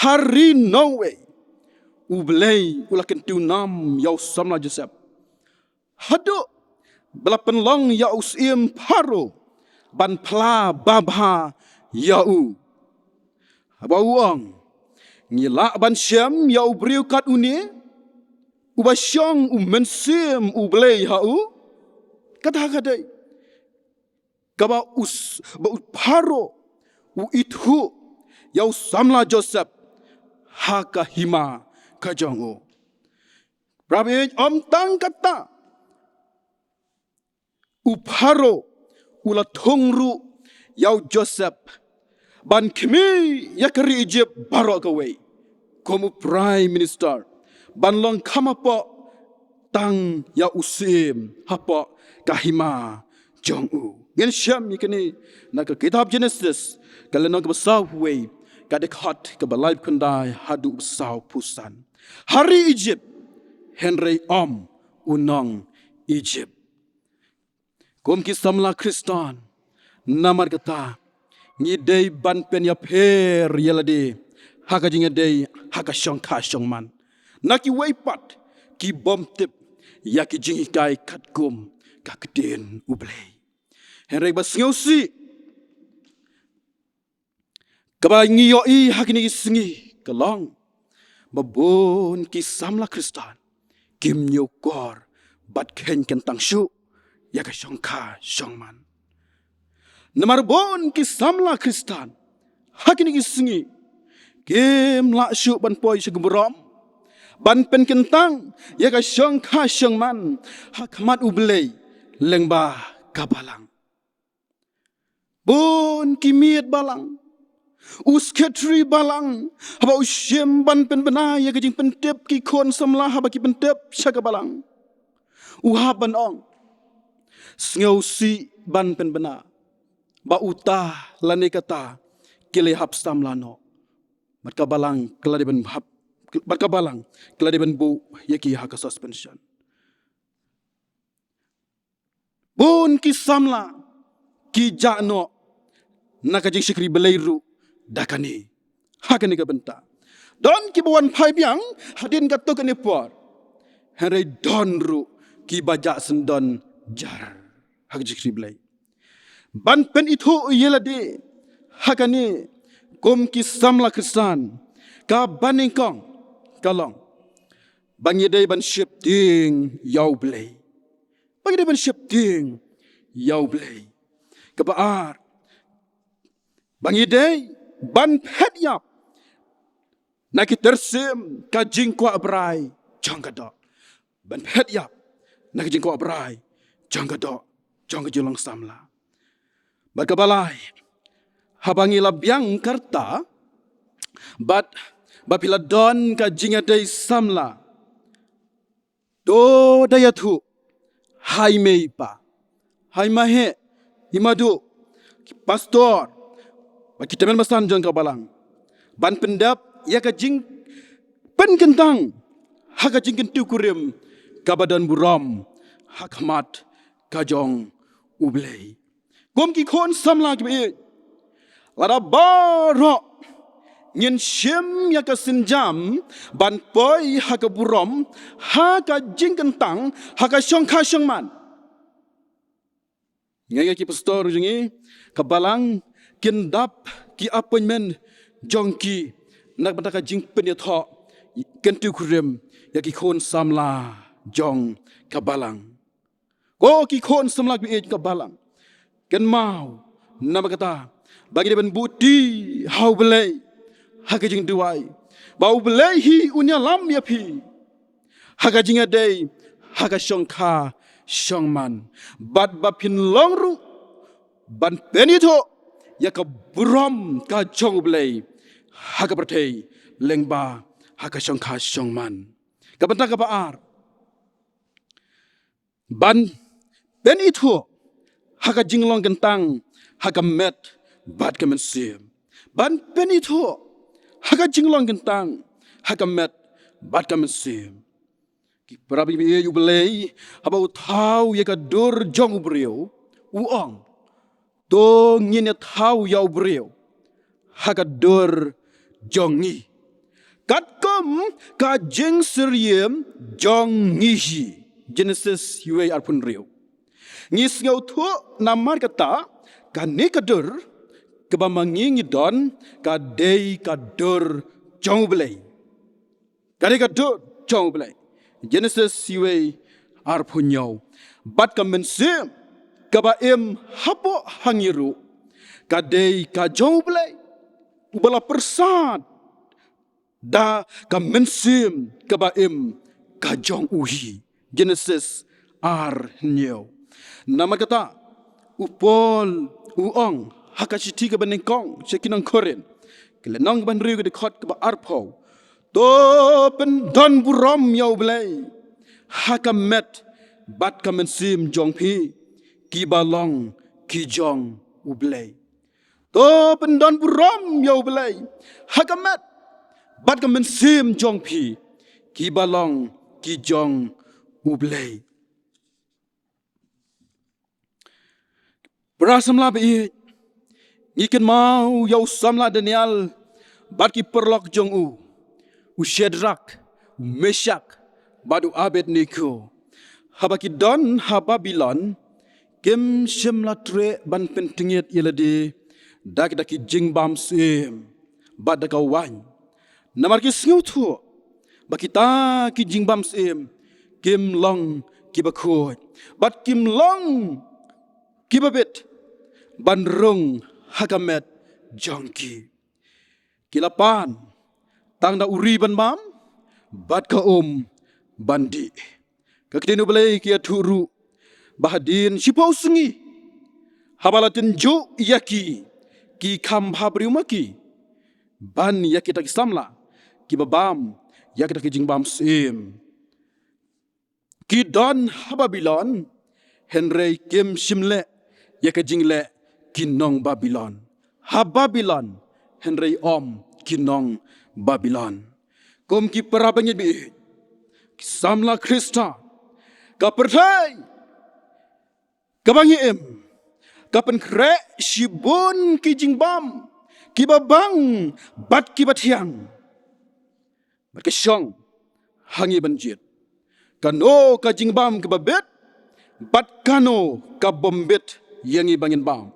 ha ri Norway, U Blei u la kyntiew nam ïa u samla Joseph, haduh ba la pynlong ïa u syiem Pharaoh ban phla babha ïa u, haba u ong, ngi lah ban shem ïa u briew kat une, uba shong u Mynsiem U Blei ha u? Kata ka dei kaba u s-, ba u Pharaoh u ithuh ïa u samla Joseph ha ka hima ka jong u. Para bangeit, ym tang kata, u Pharaoh u la thung ruh ïa u Joseph ban khmih ïa ka ri Ijipt baroh kawei kum u Prime Minister, ban long kham hapoh tang ïa u syiem hapoh ka hima jong u. Ngin shem ïa kane na ka kitab Genesis, ka lynnong kaba sawphew wei, ka dkhot kaba laiphew khyndai haduh sawphew san. Ha ri Ijipt, hynrei ym u nong Ijipt. Kum ki samla Khristan, namar kata, ngi dei ban pynïapher ïa lade ha ka jingïadei ha ka shongkha shongman na kiwei pat ki bym tip ïa ki jinghikai katkum ka ktien U Blei. Hynrei ba sngewsih, kaba ngi ïohi ha kine ki sngi ka long ba bun ki samla Khristan kim ñiewkor bad kheiñ kyntang shuh ïa ka shongkha shongman. Namar bun ki samla Khristan ha kine ki sngi kim lah shuh ban poi sha ka burom ban pynkyntang ïa ka shongkha shongman ha khmat U Blei lyngba ka balang. Bun ki miet balang, u sekretari balang, haba u shim ban pynbna ïa ka jingpyntip ki khun samla haba ki pyntip sha ka balang, u hap ban ong, sngewsih ban pynbna ba uta lane kata ki la hap samla noh. Bad ka balang ka la dei ban hap, bad ka balang ka la dei ban buh ïa ki ha ka suspension. Bun ki samla ki jah noh na ka jingshakri Blei ruh da kane. Ha kane ka bynta don kiba wan phai biang hadien katto katne por, hynrei don ruh kiba jah syndon jar ha ka jingshakri Blei. Ban pynithuh ïa lade ha kane kum ki samla Khristan, kaba nyngkong ka long ba ngi dei ban sheptieng ïa U Blei. Ba ngi dei ban sheptieng ïa U Blei. Kaba ar, ba ngi dei ban phet ïap na ki tyrsiem ka jingkwah brai jong ka doh. Ban phet ïap na ka jingkwah brai jong ka doh jong ka jinglong samla. Bad kaba lai, haba ngi la biang ka rta bad ba phi la don ka jingïadei samla, to da ïathuh ha i mei i pa, ha i maheh i maduh, ki pastor bad ki tymmen basan jong ka balang, ban pyndep ïa ka jingpynkyntang ha ka jingkyntu kurim kaba don burom ha khmat ka jong U Blei. Kum ki khun samla kiba ïeit, lada baroh ngin shim ïa ka sienjam ban poi ha ka burom, ha ka jingkyntang, ha ka shongkha shongman. Nga ïa ki pastor jong ngi, ka balang kin dap ki appointment jong ki na ka bynta ka jingpynïathoh kyntu kurim ïa ki khun samla jong ka balang. Ko ki khun samla kiba ïeit ka balang, kynmaw namar kata ba ngi dei ban buh ti ha U Blei ha ka jingduwai ba U Blei hi un ïalam ïa phi ha ka jingïadei, ha ka shongkha shongman, bad ba phin long ruh ban pynithuh ïa ka burom ka jong U Blei ha ka pyrthei lyngba ha ka shongkha shongman. Ka bynta kaba ar, ban pynithuh ha ka jinglong kyntang ha ka met bad ka mynsiem. Ban pynithuh ha ka jinglong kyntang ha ka met bad ka mynsiem. Ki para bangeit, U Blei haba u thaw ïa ka dur jong u briew, u ong, to ngin ïa thaw ïa u briew ha ka dur jong ngi, katkum ka jingsyriem jong ngi hi. Genesis wei arphew hynriew. Ngi sngewthuh namar kata kane ka dur kaba ma ngi ngi don ka dei ka dur jong U Blei. Ka dei ka dur jong U Blei. Genesis wei arphew hynñiew. Bad ka mynsiem kaba im hapoh ha ngi ruh ka dei ka jong U Blei, uba la pyrsad da ka mynsiem kaba im ka jong u hi. Genesis ar hynñiew. Namar kata u Paul u ong ha ka shithi kaba nyngkong sha ki nong Korinth, ka lynnong kaba hynriew, ka dkhot kaba arphew, to pyndon burom ïa U Blei ha ka met bad ka mynsiem jong phi, kiba long ki jong U Blei. To pyndon burom ïa U Blei ha ka met bad ka mynsiem jong phi, kiba long ki jong U Blei. Para samla ba ïeit, ngi kynmaw ïa u samla Daniel bad ki paralok jong u, u Shadrak, u Meshak bad u Abednego. Haba ki don ha Babilon, kim shym la treh ban pyntngit ïa lade da kita ki jingbam syiem bad da ka waiñ. Namar ki sngewthuh ba kita ki jingbam syiem kim long kiba khuid bad kim long kiba bit ban rung ha ka met jong ki. Ki la pan tang da u ri ban bam bad ka um ban dih. Ka ktien U Blei ka ïathuh ruh ba hadien shiphew sngi, haba la tynjuh ïa ki ki kham bhabriew ma ki ban ïa kita ki samla kiba bam ïa kita ki jingbam syiem. Ki don ha Babilon, hynrei kim shym leh ïa ka jingleh ki nong Babilon. Ha Babilon, hynrei ym ki nong Babilon. Kum ki para bangeit ba ïeit, ki samla Khristan, ka pyrthei kaba ngi im ka pynkhreh shibun ki jingbam kiba bang bad kiba thiang. Bad ka shong ha ngi ban jied kano ka jingbam kaba bit bad kano ka bym bit ïa ngi ba ngin bam.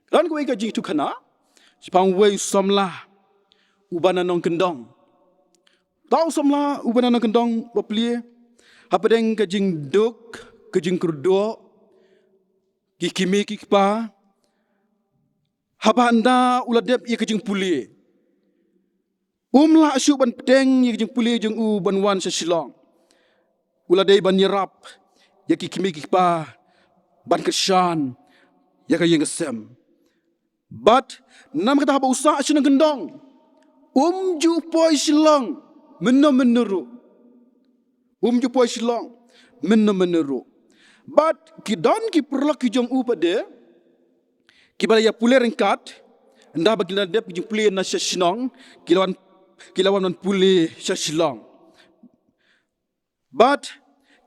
Don kawei ka jingïathuhkhana shaphang uwei u samla uba na nongkyndong. Uta u samla uba na nongkyndong ba plie hapdeng ka jingduk, ka jingkyrduh, ki kmie ki kpa, haba ynda u la dep ïa ka jingpule, um lah shuh ban pdiang ïa ka jingpule jong u ban wan sha Shillong. U la dei ban ïarap ïa ki kmie ki kpa ban kyrshan ïa ka ïing ka sem. Bad namar kata haba u sah sha nongkyndong, um ju poi Shillong mynno mynno ruh. Um ju poi Shillong mynno mynno ruh. Bad ki don ki paralok ki jong u pat de kiba la ïa pule ryngkat, ynda ba ki la dep ki jingpule na sha shnong, ki la wan, ki la wan ban pule sha Shillong. Bad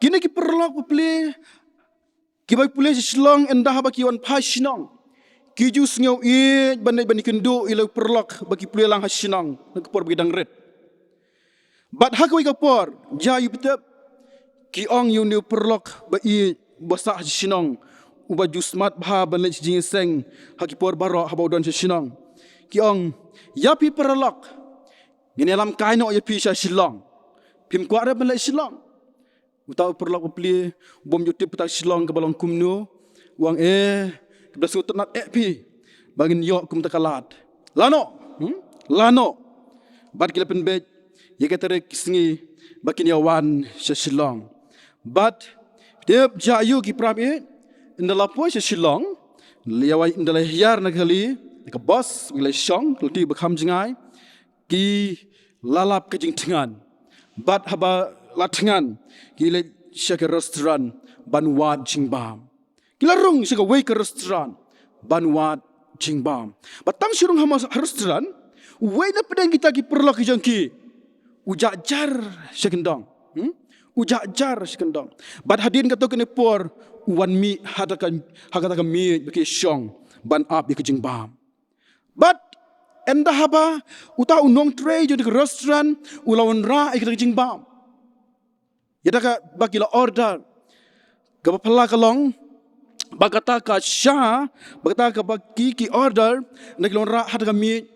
kine ki paralok ba plie kiba pule sha Shillong, ynda haba ki wan phai shnong, ki ju sngew ïeit ban leit ban ïakynduh ïa la u paralok ba ki plie lang ha shnong na ka por ba ki dang rit. Bad ha kawei ka por, jia ïa u ba tip, ki ong ïa une u paralok ba ïeit ba sah ha shnong, uba ju smat bha ban leit sha jingïaseng ha ki por baroh haba u don sha shnong. Ki ong, ïa phi paralok, ngin ïalam kai noh ïa phi sha Shillong. Phim kwah re ban leit Shillong? Uta u paralok ba plie, u bym ju tip kata Shillong kaba long kumno, u ong, eh, kaba sngewtynnat eh phi ba ngin ïoh kum ta ka lad. Lano, hmm? Lano. Bad ki la pynbeit ïa ka tarik ki sngi ba kin ïa wan sha Shillong. Bad tip, jia ïa u ki para bangeit, ynda la poi sha Shillong, la ïa wai, ynda la hiar na ka kali, na ka bos, la shong, la tip ba kham jngai, ki la lap ka jingthngan. Bad haba la thngan, ki leit sha ka restaurant ban wad jingbam. Ki la rung sha kawei ka restaurant ban wad jingbam. Bad tang shu rung ha ma-, ha restaurant, uwei na pdeng kita ki paralok ki jong ki, u jah jar sha kyndong. Hmm? U jah jar sha kyndong. Bad hadien katto katne por, u wan mih ha kata ka, ha kata ka miej ba ki shong ban ap ïa ka jingbam. Bad ynda haba uta u nongtrei jong ka restaurant u la wanrah ïa kata ka jingbam, ïa kata kaba ki la order, kaba phylla ka long ba kata ka sha, ba kata kaba ki, ki order, ynda ki la wanrah ha kata ka miej,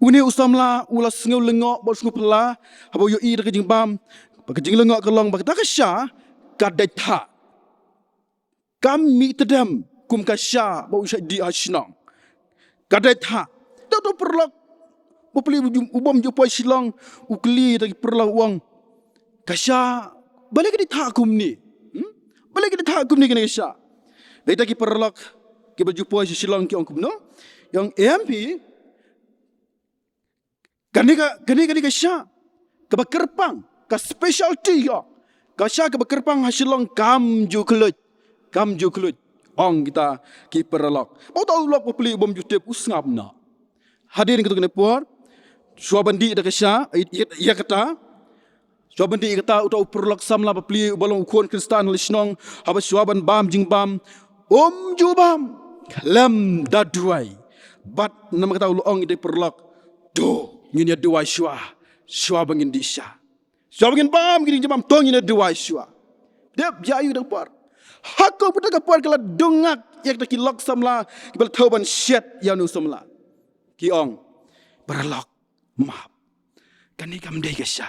une u samla u la sngew lyngngoh bad u sngew phylla haba u ïohi ïa kata ka jingbam, ba ka jinglyngngoh ka long ba kata ka sha ka dei thah. Kam mih tdem kum ka sha ba u shah dih ha shnong. Ka dei thah. Te uta u paralok ba plie u bym ju poi Shillong, u kylli ïa kita ki paralok, u ong, ka sha balei ka dei thah kumne? Hmm? Balei ka dei thah kumne kane ka sha? Te kita ki paralok kiba ju poi sha Shillong ki ong kumno? Ki ong, em phi, kane ka, kane, kane ka sha kaba kyrpang, ka specialty ïa ka sha kaba kyrpang ha Shillong kam ju khluit, kam ju khluit, ong kita ki paralok. Bad uta u lok ba plie u bym ju tip u sngap noh. Hadien katto katne por, shuwa ban dih ïa kata ka sha, ïa, ïa, ïa kata, shuwa ban dih ïa kata, uta u paralok samla ba plie uba long u khun Khristan ha la shnong, haba shuwa ban bam jingbam, um ju bam khlem da duwai. Bad namar kata u la ong ïa kita ki paralok, to ngin ïa duwai shuwa, shuwa ba ngin dih sha. Shuwa ba ngin bam kine ki jingbam, to ngin ïa duwai shuwa. Dep jia ïa u da ka por. Ha kata ka por ka la dungak ïa kita ki lok samla kiba la thew ban shet ïa une u samla. Ki ong, paralok, map. Kane kam dei ka sha.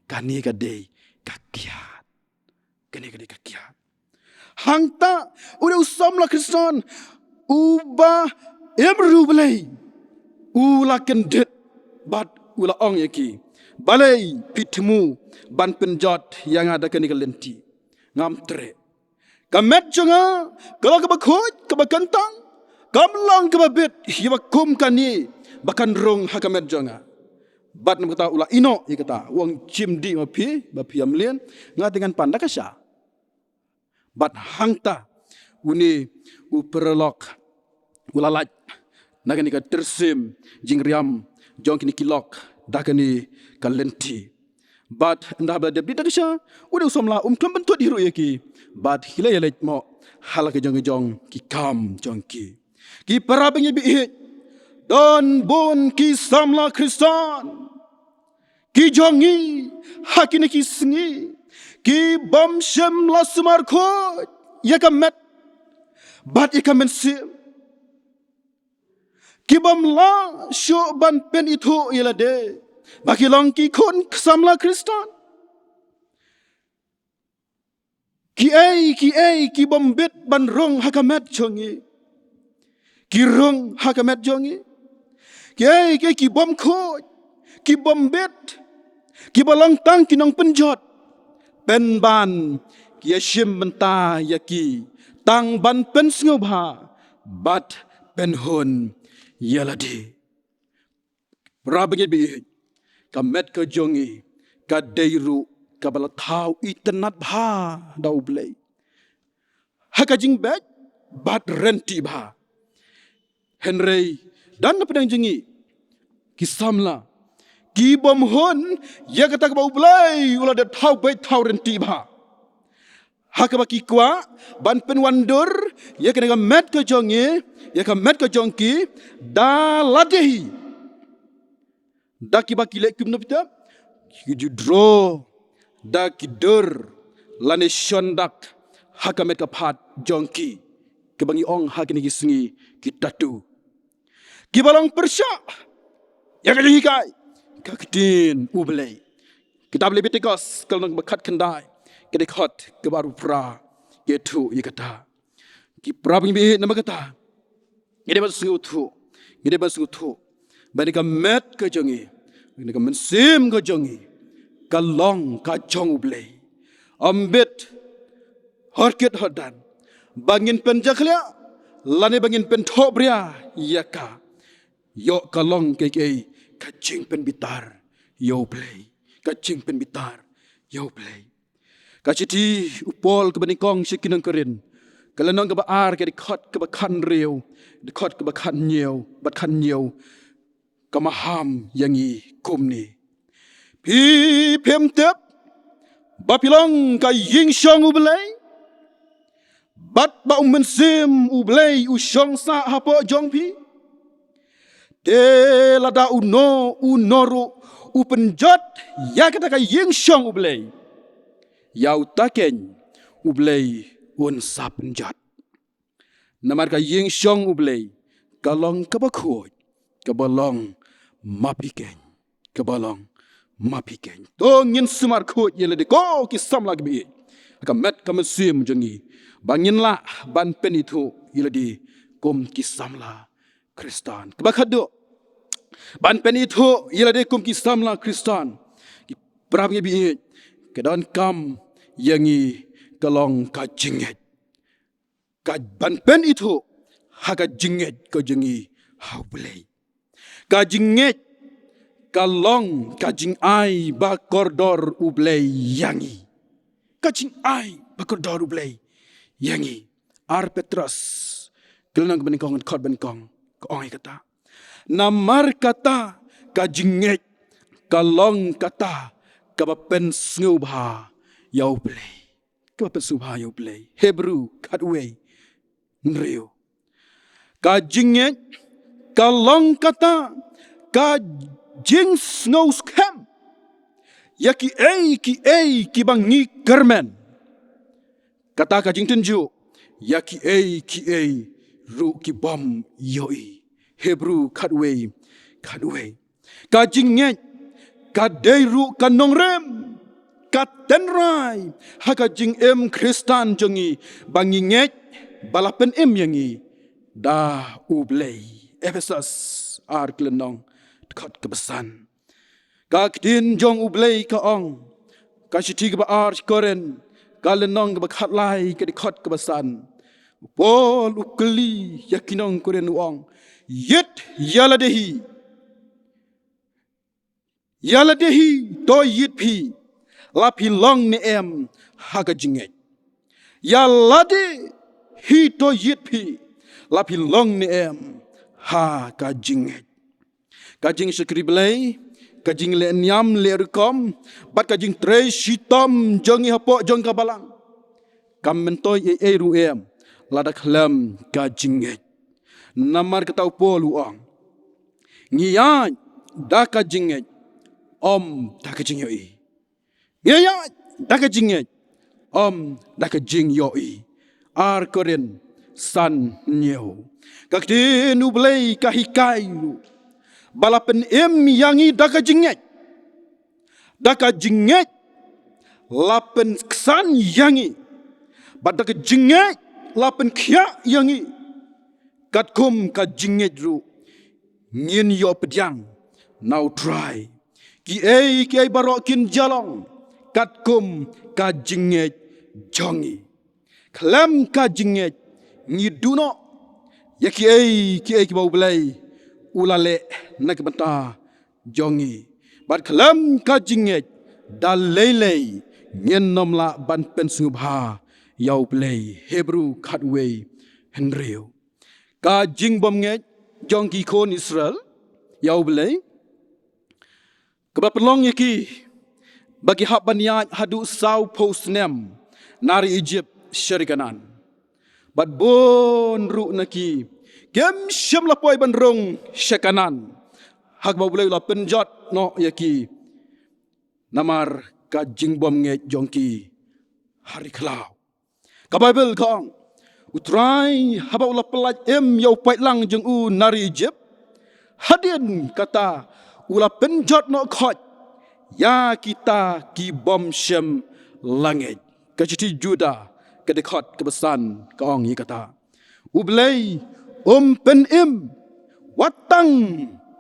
Kane ka dei ka kiad. Kane ka dei ka kiad. Hangta une u samla Khristan uba im riewblei u la kyndit bad u la ong ïa ki, balei phi thmu ban pynjot ïa nga da kane ka lynti? Ngam treh. Ka met jong nga ka long kaba khuid, kaba kyntang, kam long kaba bit ïa ba kum kane ba kan rung ha ka met jong nga. Bad namar kata u la ïehnoh ïa kata, u ong, shim dih ma phi ba phi ïa mlien, nga te ngan pan da ka sha. Bad hangta une u paralok u la lait na kane ka tyrsim jingriam jong kine ki lok da kane ka lynti. Bad ynda ba la dep dih da ka sha, une u samla um khlem pynthut hi ruh ïa ki, bad ki la ïaleit mo ha la ka jong ka jong ki kam jong ki. Ki para bangeit ba ïeit, don bun ki samla Khristan ki jong ngi ha kine ki sngi, ki bym shym la sumar khuid ïa ka met bad ïa ka mynsiem, ki bym lah shuh ban pynithuh ïa lade ba ki long ki khun samla Khristan. Kiei kiei ki bym bit ban rung ha ka met jong ngi, ki rung ha ka met jong ngi. Kiei kiei ki bym khuid, ki bym bit, kiba long tang ki nongpynjot, pynban ki ïashim bynta ïa ki tang ban pynsngewbha bad pynhun ïa lade. Para bangeit ba ïeit, ka met ka jong ngi ka dei ruh kaba la thaw itynnad bha da U Blei ha ka jingbeit bad ryntih bha. Hynrei don na pdeng jong ngi ki samla ki bym hun ïa kata kaba U Blei u la da thaw beit thaw ryntih bha, ha kaba ki kwah ban pynwandur ïa kane ka met ka jong ngi, ïa ka met ka jong ki da lade hi. Da kiba ki leh kumno phi tip? Ki ju draw da ki dur lane shondak ha ka met ka phad jong ki, kaba ngi ong ha kine ki sngi ki tattoo, kiba long pyrshah ïa ka jinghikai ka ktien U Blei. Kitab Lebitikos ka lynnong ba khatkhyndai, ka dkhot kaba arphew phra ka ïathuh ïa kata. Ki para bangeit ba ïeit, namar kata ngi dei ban sngewthuh, ngi dei ban sngewthuh ba kane ka met ka jong ngi, kane ka mynsiem ka jong ngi ka long ka jong U Blei. Ym bit hor kit hor dan ba ngin pynjakhlia lane ba ngin pynthohbria ïa ka. Ïoh ka long kaei kaei ka jingpynbitar ïa U Blei, ka jingpynbitar ïa U Blei. Ka shithi u Paul kaba nyngkong sha ki nong Korinth, ka lynnong kaba ar, ka dkhot kaba khathynriew, dkhot kaba khathynñiew bad khathynñiew, ka maham ïa ngi kumne: Phi phim tip ba phi long ka ïingshong U Blei, bad ba U Mynsiem U Blei u shong sah hapoh jong phi? Te lada uno uno ruh u pynjot ïa kata ka ïingshong U Blei, ïa uta keiñ U Blei un sa pynjot. Namar ka ïingshong U Blei ka long kaba khuid, kaba long ma phi keiñ, kaba long ma phi keiñ. To ngin sumar khuid ïa lade ko ki samla kiba ïeit, ha ka met ka mynsiem jong ngi, ba ngin lah ban pynithuh ïa lade kum ki samla Khristan. Kaba khatduh, ban pynithuh ïa lade kum ki samla Khristan, ki para bangeit ba ïeit, ka donkam ïa ngi ka long ka jingngeit. Ka ban pynithuh ha ka jingngeit ka jong ngi ha U Blei. Ka jingngeit ka long ka jingai ba kordor U Blei ïa ngi. Ka jingai ba kordor U Blei ïa ngi. Ar Petros ka lynnong kaba nyngkong, dkhot ba nyngkong, ka ong ïa kata: Namar kata ka jingngeit ka long kata kaba pynsngewbha ïa U Blei. Kaba pynsngewbha ïa U Blei. Hebru khatwei, hynriew. Ka jingngeit ka long kata ka jingsngewskhem ïa kiei kiei kiba ngi kyrmen, kata ka jingtynjuh ïa kiei kiei ruh ki bym ïohi. Hebru khatwei, khatwei. Ka jingngeit ka dei ruh ka nongrim, ka tynrai ha ka jingim Khristan jong ngi, ba ngi ngeit ba la pynim ïa ngi da U Blei. Ephesos ar, ka lynnong, dkhot kaba san. Ka ktien jong U Blei ka ong, ka shithi kaba ar Korinth, ka lynnong kaba khatlai, ka dkhot kaba san, u Paul u kylli ïa ki nong Korinth, u ong: Ïit ïa lade hi, ïa lade hi to ïit phi, la phi long ne em ha ka jingngeit? Ïa lade hi to ïit phi, la phi long ne em ha ka jingngeit. Ka jingshakri Blei, ka jingleh niam leh rukom, bad ka jingtrei shitom jong ngi hapoh jong ka balang, kam myntoi ei ei ruh em lada khlem ka jingngeit. Namar kata u Paul u ong, ngi ïaid da ka jingngeit, ym da ka jingïohi. Ngi ïaid da ka jingngeit, ym da ka jingïohi. Ar Korinth san hynñiew. Ka ktien U Blei ka hikai ruh ba la pynim ïa ngi da ka jingngeit. Da ka jingngeit la pynksan ïa ngi, bad da ka jingngeit la pynkhiah ïa ngi. Katkum ka jingngeit ruh ngin ïoh pdiang na U Trai kiei kiei baroh kin ïalong katkum ka jingngeit jong ngi. Khlem ka jingngeit ngi duh noh ïa kiei kiei kiba U Blei u la leh na ka bynta jong ngi. Bad khlem ka jingngeit da lei lei ngin nym lah ban pynsngewbha ïa U Blei. Hebru khatwei hynriew. Ka jingbymngeit jong ki khun Israel ïa U Blei, kaba pynlong ïa ki ba ki hap ban ïaid haduh sawphew snem na ri Ijipt sha ri Kanaan. Bad bun ruh na ki kim shym la poi ban rung sha Kanaan, ha kaba U Blei u la pynjot noh ïa ki namar ka jingbymngeit jong ki ha ri khlaw. Ka Baibl ka ong, U Trai haba u la pyllait im ïa u paidlang jong u na ri Ijipt, hadien kata u la pynjot noh khoit ïa kita ki bym shym la ngeit. Ka shithi Juda ka dkhot kaba san ka ong ïa kata. U Blei um pynim wat tang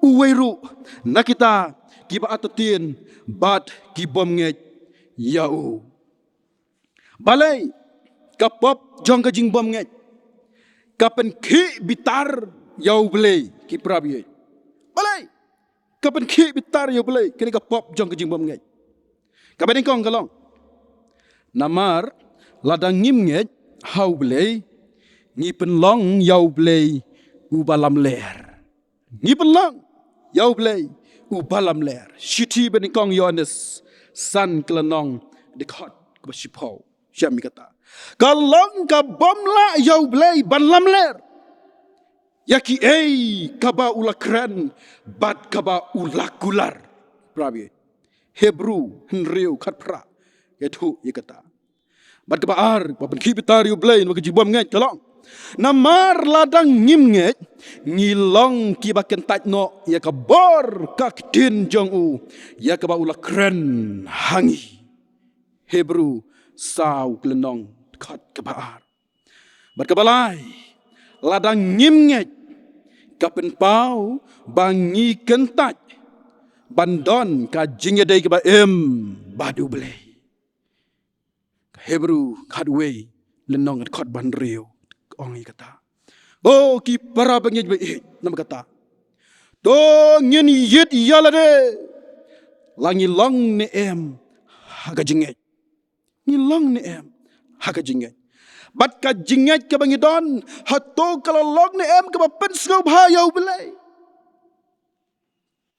uwei ruh na kita kiba artatien bad ki bym ngeit ïa u. Balei? Ka pop jong ka jingbymngeit ka pynkhih bitar ïa U Blei, ki para bangeit. Balei ka pynkhih bitar ïa U Blei kane ka pop jong ka jingbymngeit? Kaba nyngkong ka long, namar lada ngim ngeit ha U Blei, ngi pynlong ïa U Blei uba lamler. Ngi pynlong ïa U Blei uba lamler. Shithi banyngkong Ïoannis san ka lynnong dkhot kaba shiphew, shem ïa kata. Ka long ka bym lah ïa U Blei ban lamler ïa kiei kaba u la kren bad kaba u la kular. Para bangeit, Hebru hynriew khatphra ka ïathuh ïa kata. Bad kaba ar ba pynkhih bitar ïa U Blei namar ka jingbymngeit ka long, namar lada ngim ngeit, ngi long kiba kyntait noh ïa ka bor ka ktien jong u ïa kaba u la kren ha ngi. Hebru saw ka lynnong dkhot kaba ar. Bad kaba lai, lada ngim ngeit, ka pynpaw ba ngi kyntait ban don ka jingïadei kaba im bad U Blei. Ka Hebru khatwei lynnong dkhot ba hynriew ka ong ïa kata. O ki para bangeit ba ïeit, namar kata to ngin ïit ïa lade la ngi long ne em ha ka jingngeit. Ngi long ne em ha ka jingngeit? Bad ka jingngeit kaba ngi don, hato ka la long ne em kaba pynsngewbha ïa U Blei?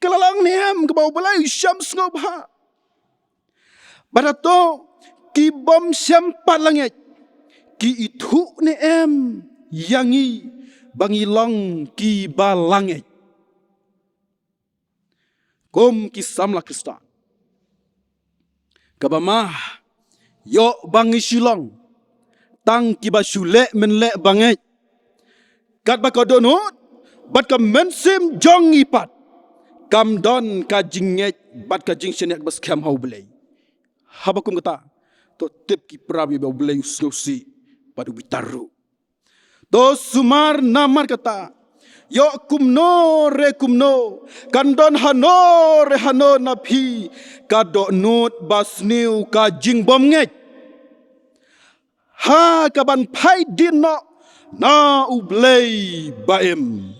Ka la long ne em kaba U Blei u shym sngewbha? Bad hato ki bym shym pat la ngeit ki ithuh ne em ïa ngi ba ngi long kiba la ngeit? Kum ki samla Khristan, kaba ma ïoh ba ngi shu long tang kiba shu leh mynleh ba ngeit, katba ka dohnud bad ka mynsiem jong ngi pat kam don ka jingngeit bad ka jingshaniah kaba skhem ha U Blei. Haba kum kata, to tip ki para bangeit ba U Blei u sngewsih bad u bitar ruh. To sumar namar kata, ïoh kumno re kumno, kan don hano re hano na phi ka dohnud ba sniew, ka jingbymngeit, ha kaban phai dien noh na U Blei ba im.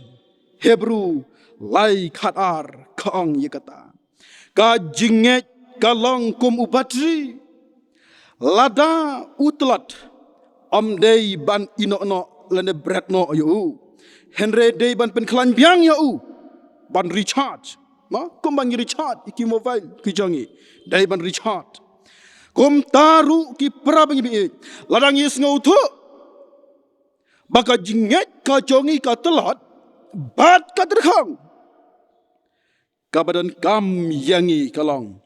Hebru lai khatar ka ong ïa kata. Ka jingngeit ka long kum u batri. Lada u tlot, ym dei ban ïehnoh noh lane bret noh ïa u. Hynrei dei ban pynkhlaiñ biang ïa u, ban recharge. Ma, kumba ngi recharge ïa ki mobile ki jong ngi, dei ban recharge. Kumta ruh ki para bangeit, lada ngi sngewthuh ba ka jingngeit ka jong ngi ka tlot bad ka tyrkhong, kaba donkam ïa ngi ka long,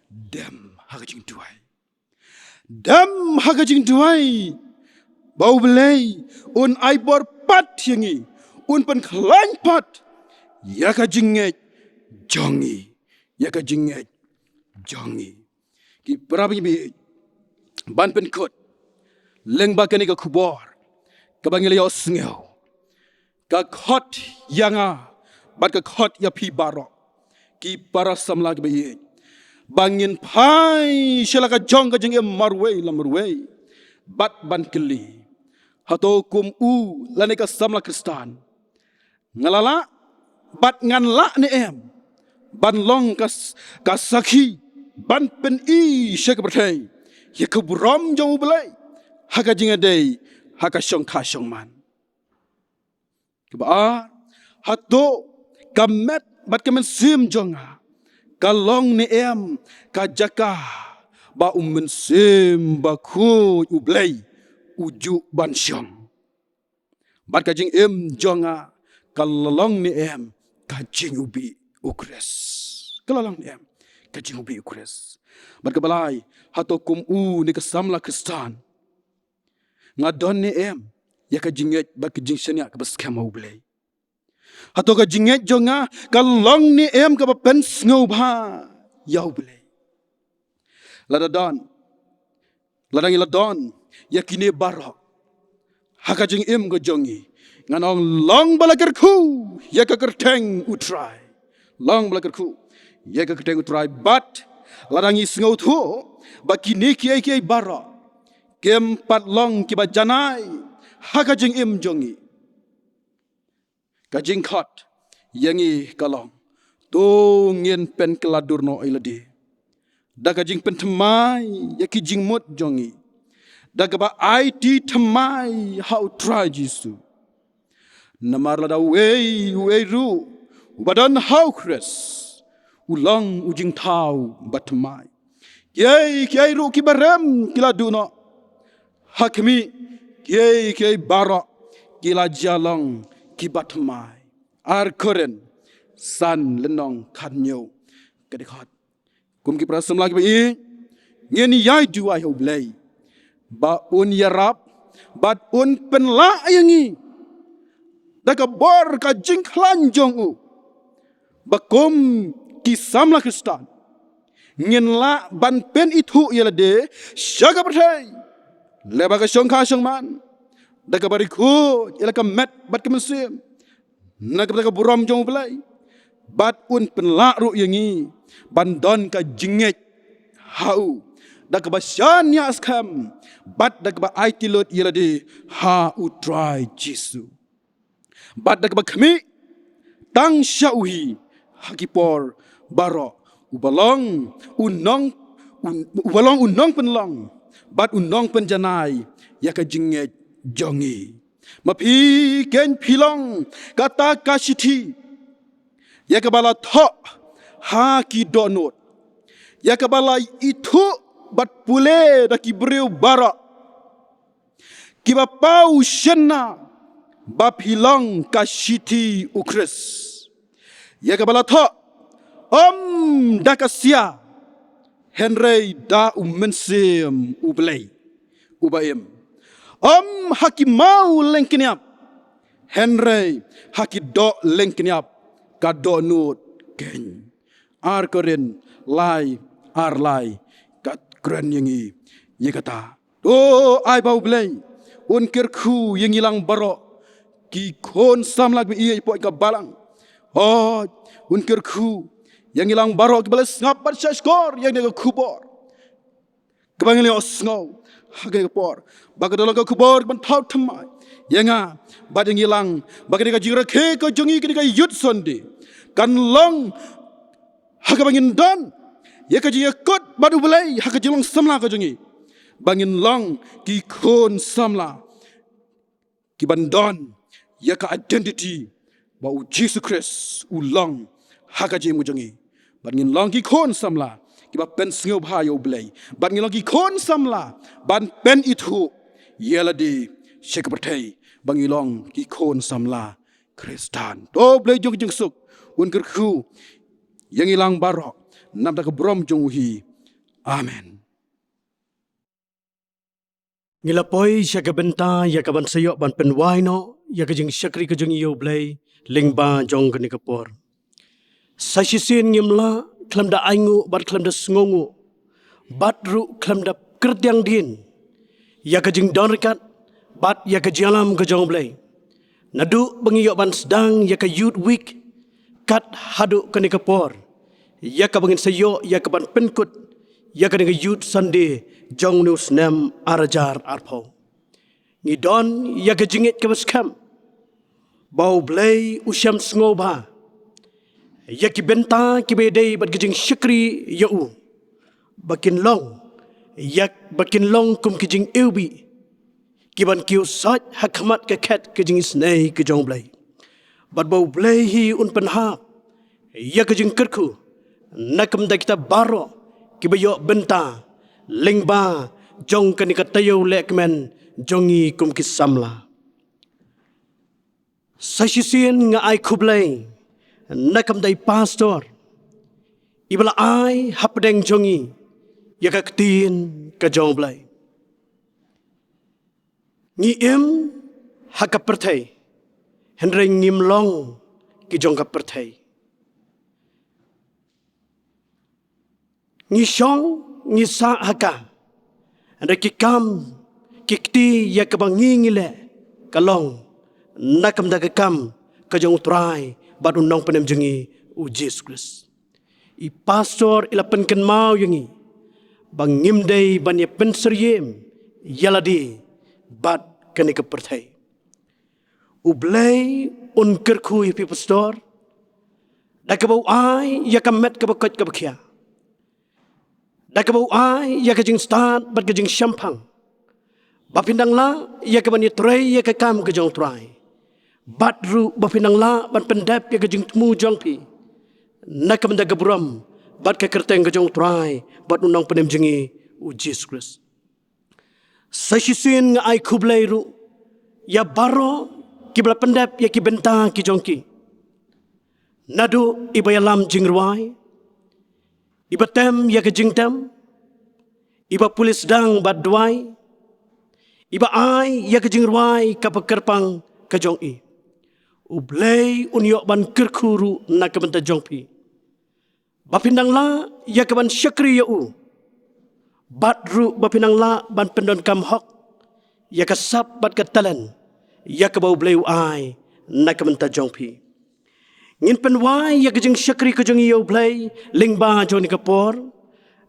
dem ha ka jingduwai. Dem ha ka jingduwai ba U Blei un ai bor pat ïa ngi, un pynkhlaiñ pat ïa ka jingngeit jong ngi, ïa ka jingngeit jong ngi. Ki para bangeit, ban pynkut lyngba kane ka khubor kaba ngi la ïohsngew, ka khot ïa nga bad ka khot ïa phi baroh, ki para samla kiba ïeit, ba ngin phai sha la ka jong ka jingim marwei la marwei bad ban kylli, hato kum u lane ka samla Khristan nga la lah bad ngan lah ne em ban long ka s-, ka sakhi ban pyni sha ka pyrthei ïa ka burom jong U Blei ha ka jingïadei ha ka shongkha shongman. Kaba ar, hato ka met bad ka mynsiem jong nga ka long ne em ka jaka ba U Mynsiem Bakhuid U Blei u ju ban shong, bad ka jingim jong nga ka la long ne em ka jingiwbih U Khrist? Ka la long ne em ka jingiwbih U Khrist? Bad kaba lai, hato kum u ne ka samla Khristan nga don ne em ïa ka jingngeit bad ka jingshaniah kaba skhem ha U Blei? Hato ka jingngeit jong nga ka long ne em kaba pynsngewbha ïa U Blei? Lada don, lada ngi la don ïa kine baroh ha ka jingim ka jong ngi, ngan ong long ba la kyrkhu ïa ka kyrteng U Trai. Long ba la kyrkhu ïa ka kyrteng U Trai. Bad lada ngi sngewthuh ba kine kiei kiei baroh kim pat long kiba janai ha ka jingim jong ngi, ka jingkhot ïa ngi ka long, to ngin pynkylla dur noh ïa lade da ka jingpynthymmai ïa ki jingmut jong ngi da kaba aiti thymmai ha U Trai Jisu. Namar lada uei uei ruh uba don ha U Khrist u long u jingthaw bathymmai. Kiei kiei ruh kiba rem ki la duh noh, ha khmih, kiei kiei baroh ki la jia long kiba thymmai. Ar Korinth san lynnong khathynñiew, ka dkhot. Kum ki para samla kiba ïeit, ngin ïai duwai ha U Blei ba un ïarap bad un pynlah ïa ngi da ka bor ka jingkhlaiñ jong u, ba kum ki samla Khristan ngin lah ban pynithuh ïa lade sha ka pyrthei lyngba ka shongkha shongman da kaba ri khuid ïa la ka met bad ka mynsiem na ka bynta ka burom jong U Blei. Bad un pynlah ruh ïa ngi ban don ka jingngeit ha u da kaba shaniah skhem bad da kaba aiti lut ïa lade ha U Trai Jisu. Bad da kaba khmih tang sha u hi ha ki por baroh, uba long u nong, u, uba long u nongpynlong bad u nongpynjanai ïa ka jingngeit jong ngi. Ma phi keiñ phi long kata ka shithi ïa kaba la thoh ha ki dohnud, ïa kaba la ithuh bad pule da ki briew baroh kiba paw shynna ba phi long ka shithi U Khrist, ïa kaba la thoh ym da ka sia, hynrei da U Mynsiem U Blei uba im, ym ha ki maw lyngkniap, hynrei ha ki doh lyngkniap ka dohnud keiñ. Ar Korinth lai, ar lai, ka kren ïa ngi ïa kata. To ai ba U Blei un kyrkhu ïa ngi lang baroh, ki khun samla kiba ïeit hapoh ka balang. Hooid, un kyrkhu ïa ngi lang baroh kiba la sngap bad shahshkor ïa kane ka khubor kaba ngi la ïohsngew ha kane ka por, ba ka don ka khubor ban thaw thymmai ïa nga bad ïa ngi lang, ba kane ka jingrakhe ka jong ngi, kane ka Youth Sunday, kan long ha kaba ngin don ïa ka jingïakut bad U Blei ha ka jinglong samla ka jong ngi, ba ngin long ki khun samla kiban don ïa ka identity ba u Jisu Khrist u long ha ka jingim jong ngi. Bad ngin long ki khun samla kiba pynsngewbha ïa u Blei. Bad ngin long ki khun samla ban pynithuh ïa lade sha ka pyrthei ba ngi long ki khun samla Khristan. To u Blei jong ka jingsuk un kyrkhu ïa ngi lang baroh namar ka burom jong u hi. Amen. Ngi la poi sha ka bynta ïa ka ban sa ïoh ban pynwai noh ïa ka jingshakri ka jong ngi ïa u Blei lyngba jong kane ka por. Sa shisien ngim lah khlem da ainguh bad khlem da sngewnguh bad ruh khlem da kyrtiang dien ïa ka jingdon ryngkat bad ïa ka jingïalam ka jong u Blei. Naduh ba ngi ïoh ban sdang ïa ka Youth Week kat haduh kane ka por, ïa kaba ngin sa ïoh ïa ka ban pynkut ïa kane ka Youth Sunday jong une u snem ar hajar arphew. Ngi don ïa ka jingngeit kaba skhem ba u Blei u shem sngewbha ïa ki bynta kiba ïadei bad ka jingshakri ïa u, ba kin long ïa ba kin long kum ki jingiwbih ki ban kiew sait ha khmat ka khet ka jingisynei ka jong u Blei. Bad ba u Blei hi un pynhap ïa ka jingkyrkhu na ka bynta kita baroh kiba ïoh bynta lyngba jong kane ka taïew lehkmen jong ngi kum ki samla. Sa shisien nga ai khublei na ka bynta i pastor iba la ai hapdeng jong ngi ïa ka ktien ka jong u Blei. Ngi im ha ka pyrthei, hynrei ngim long ki jong ka pyrthei. Ngi shong, ngi sah ha ka, hynrei ki kam, ki kti ïa kaba ngi ngi leh ka long na ka bynta ka kam ka jong u Trai bad u Nongpynim jong ngi u Jisu Khrist. I pastor i la pynkynmaw ïa ngi ba ngim dei ban ïa pynsyriem ïa lade bad kane ka pyrthei. U Blei un kyrkhu ïa phi pastor da kaba u ai ïa ka met kaba koit kaba khiah, da kaba u ai ïa ka jingstad bad ka jingshemphang, ba phin dang lah ïa ka ban ïatrei ïa ka kam ka jong u Trai, bad ruh ba phin dang lah ban pyndep ïa ka jingthmu jong phi na ka bynta ka burom bad ka kyrteng ka jong u Trai bad u Nongpynim jong ngi u Jisu Khrist. Sa shisien nga ai khublei ruh ïa baroh kiba la pyndep ïa ki bynta ki jong ki, naduh iba ïalam jingrwai, iba tem ïa ka jingtem, iba pule sdang bad duwai, iba ai ïa ka jingrwai kaba kyrpang ka jong i. U Blei un ïoh ban kyrkhu ruh na ka bynta jong phi, ba phin dang lah ïa ka ban shakri ïa u, bad ruh ba phin dang lah ban pyndonkam hok ïa ka sap bad ka talent ïa kaba u Blei u ai na ka bynta jong phi. Ngin pynwai ïa ka jingshakri ka jong ngi ïa u Blei lyngba jong kane ka por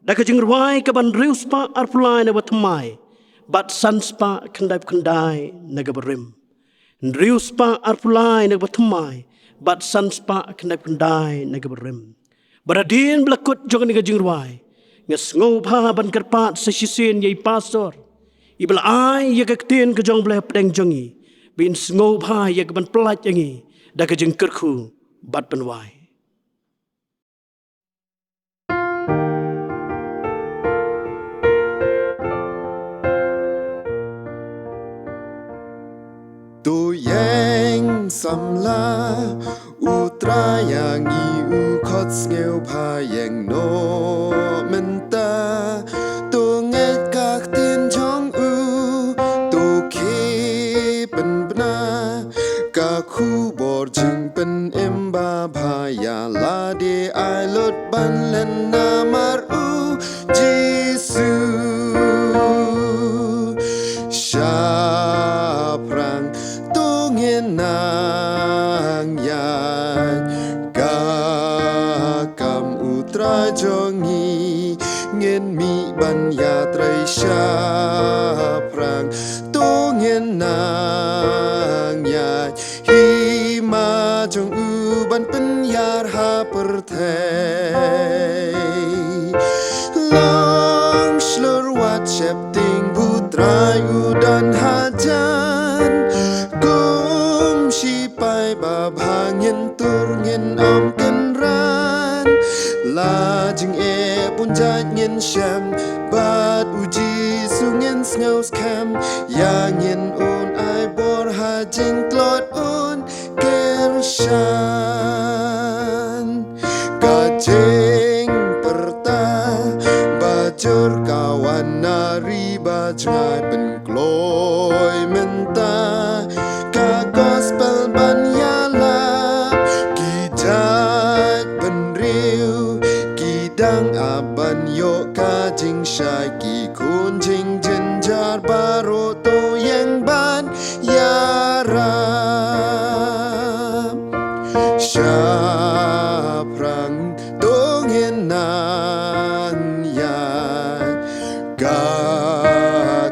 da ka jingrwai ka ban hynriew spah arphew lai na kaba thymmai bad san spah khyndai phew khyndai na kaba rim. Hynriew spah arphew lai na kaba thymmai bad san spah khyndai phew khyndai na kaba rim. Bad hadien ba la kut jong kane ka jingrwai, nga sngewbha ban kyrpad sa shisien ïa i pastor iba la ai ïa ka ktien ka jong u Blei hapdeng jong ngi, ba in sngewbha ïa ka ban pyllait ïa ngi da ka jingkyrkhu bad pynwai. To ïeng samla, u Trai ïa ngi u khot sngewbha, ïeng noh mynta. To ngeit ka ktien jong u, to khie pynbna ka khubor jingpynim babha ïa lade, ai lut ban len namar u Jisu. Shaphrang to ngin nang ïaid, ka kam u Trai jong ngi ngin mih ban ïatrei. Shaphrang to ngin nang ïaid, hima jong u ban pynïar ha pyrthei. Long shlur wat sheptieng, ba u Trai u don hajan, kum shi Jingeh bun jait ngin shem, bad u Jisu ngin sngewskhem. Ïa ngin un ai bor ha jingtlot un kyrshan. Ka jingpyrta bajur ka wan na ri bajngai, pynkloi mynta ka gospel ban ïalap. Ki jait bynriew ki dang ap ban ïoh ka jingshai, ki khun jingjynjar baroh to ïeng ban ïarap. Shaphrang to ngin nang ïaid, ka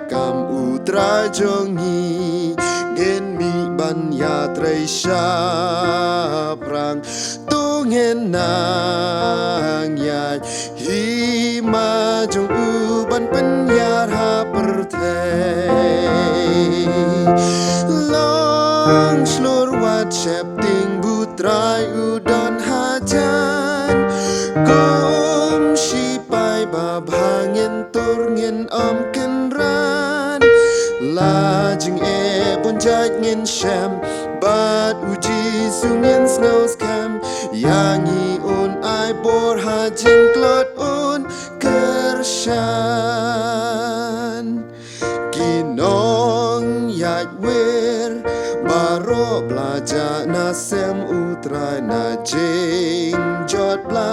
kam U Trai jong ngi ngin mih ban ïatrei. Shaphrang to ngin nang ïaid, hima jong u ban pynïar ha pyrthei. Long shlur wat sheptieng, ba U Trai u don hajan. Kum shipai babha ngin tur, ngin ym kynran. La jingeh bun jait ngin shem, bad u Jisu ngin sngewskhem. Ïa ngi un ai bor ha jingtlot un kyrshan. Ki nongïaid wir baroh, ba la jah na sem U Trai, na jingjot ba la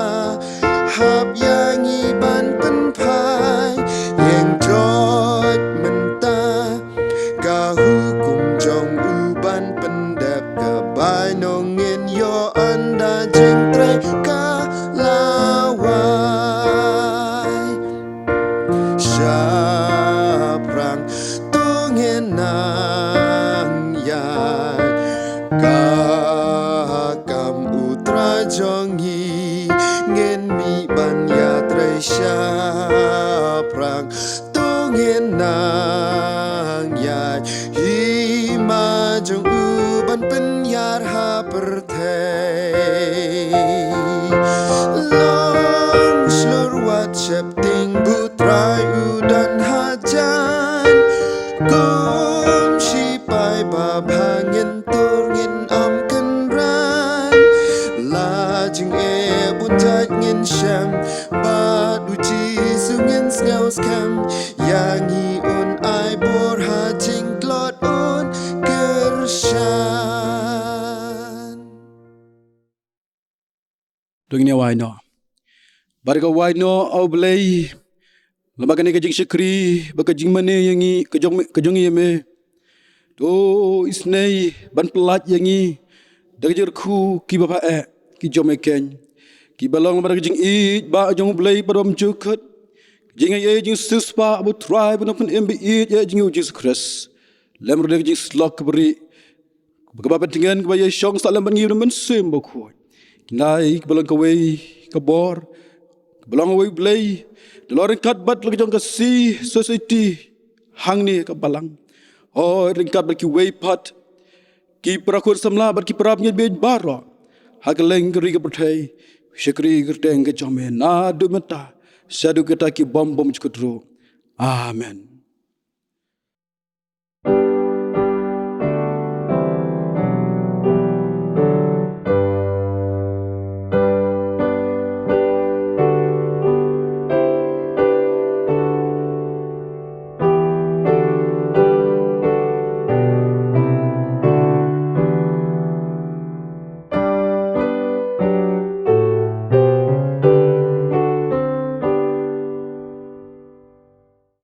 hap ïa ngi ban pynphai. Ïeng jot mynta ka hukum jong u ban pyndep, ka bainong ngin ïoh ynda jingtrei ka la wai. Shaphrang to ngin nang ïaid, ka kam U Trai jong ngi ngin mih ban ïatrei. Shaphrang to ngin nang ïaid, hima jong u ban pynïar ha pyrthei. Long shlur wat sheptieng, ba U Trai u don hajan. Kum shipai babha ngin tur, ngin ym kynran. La jingeh bun jait ngin shem, bad u Jisu ngin sngewskhem. Ïa ngi un ai bor ha jingtlot un kyrshan. To ngin ïa wai noh. Bad ka wai noh, A Blei, lem bad kane ka jingshakri bad ka jingmane ïa ngi, ka jong, ka jong ngi ïa me. To isynei ban pyllait ïa ngi da ka jingkyrkhu kiba bha eh, ki jong me keiñ, kiba long lem bad ka jingïeit ba jong U Blei Uba Bymjukut. Jingïeit, jingsiewspah ba U Trai ba nongpynim ba ïeit ïa jong ngi U Jisu Khrist, lem ruh da ka jingsyllok kaba rieh, kaba pyntngen, kaba ïashong sah lem bad ngi na U Mynsiem Bakhuid. Kine kiba long kawei ka bor kaba long kawei U Blei, da long ryngkat bad la ka jong ka C Society hangne ka balang. Hooid, ryngkat bad kiwei pat ki para khun samla bad ki para bangeit baroh ha kylleng ka ri ka pyrthei, shakri kyrteng ka jong me naduh mynta shaduh kita ki bym bymjukut ruh. Amen.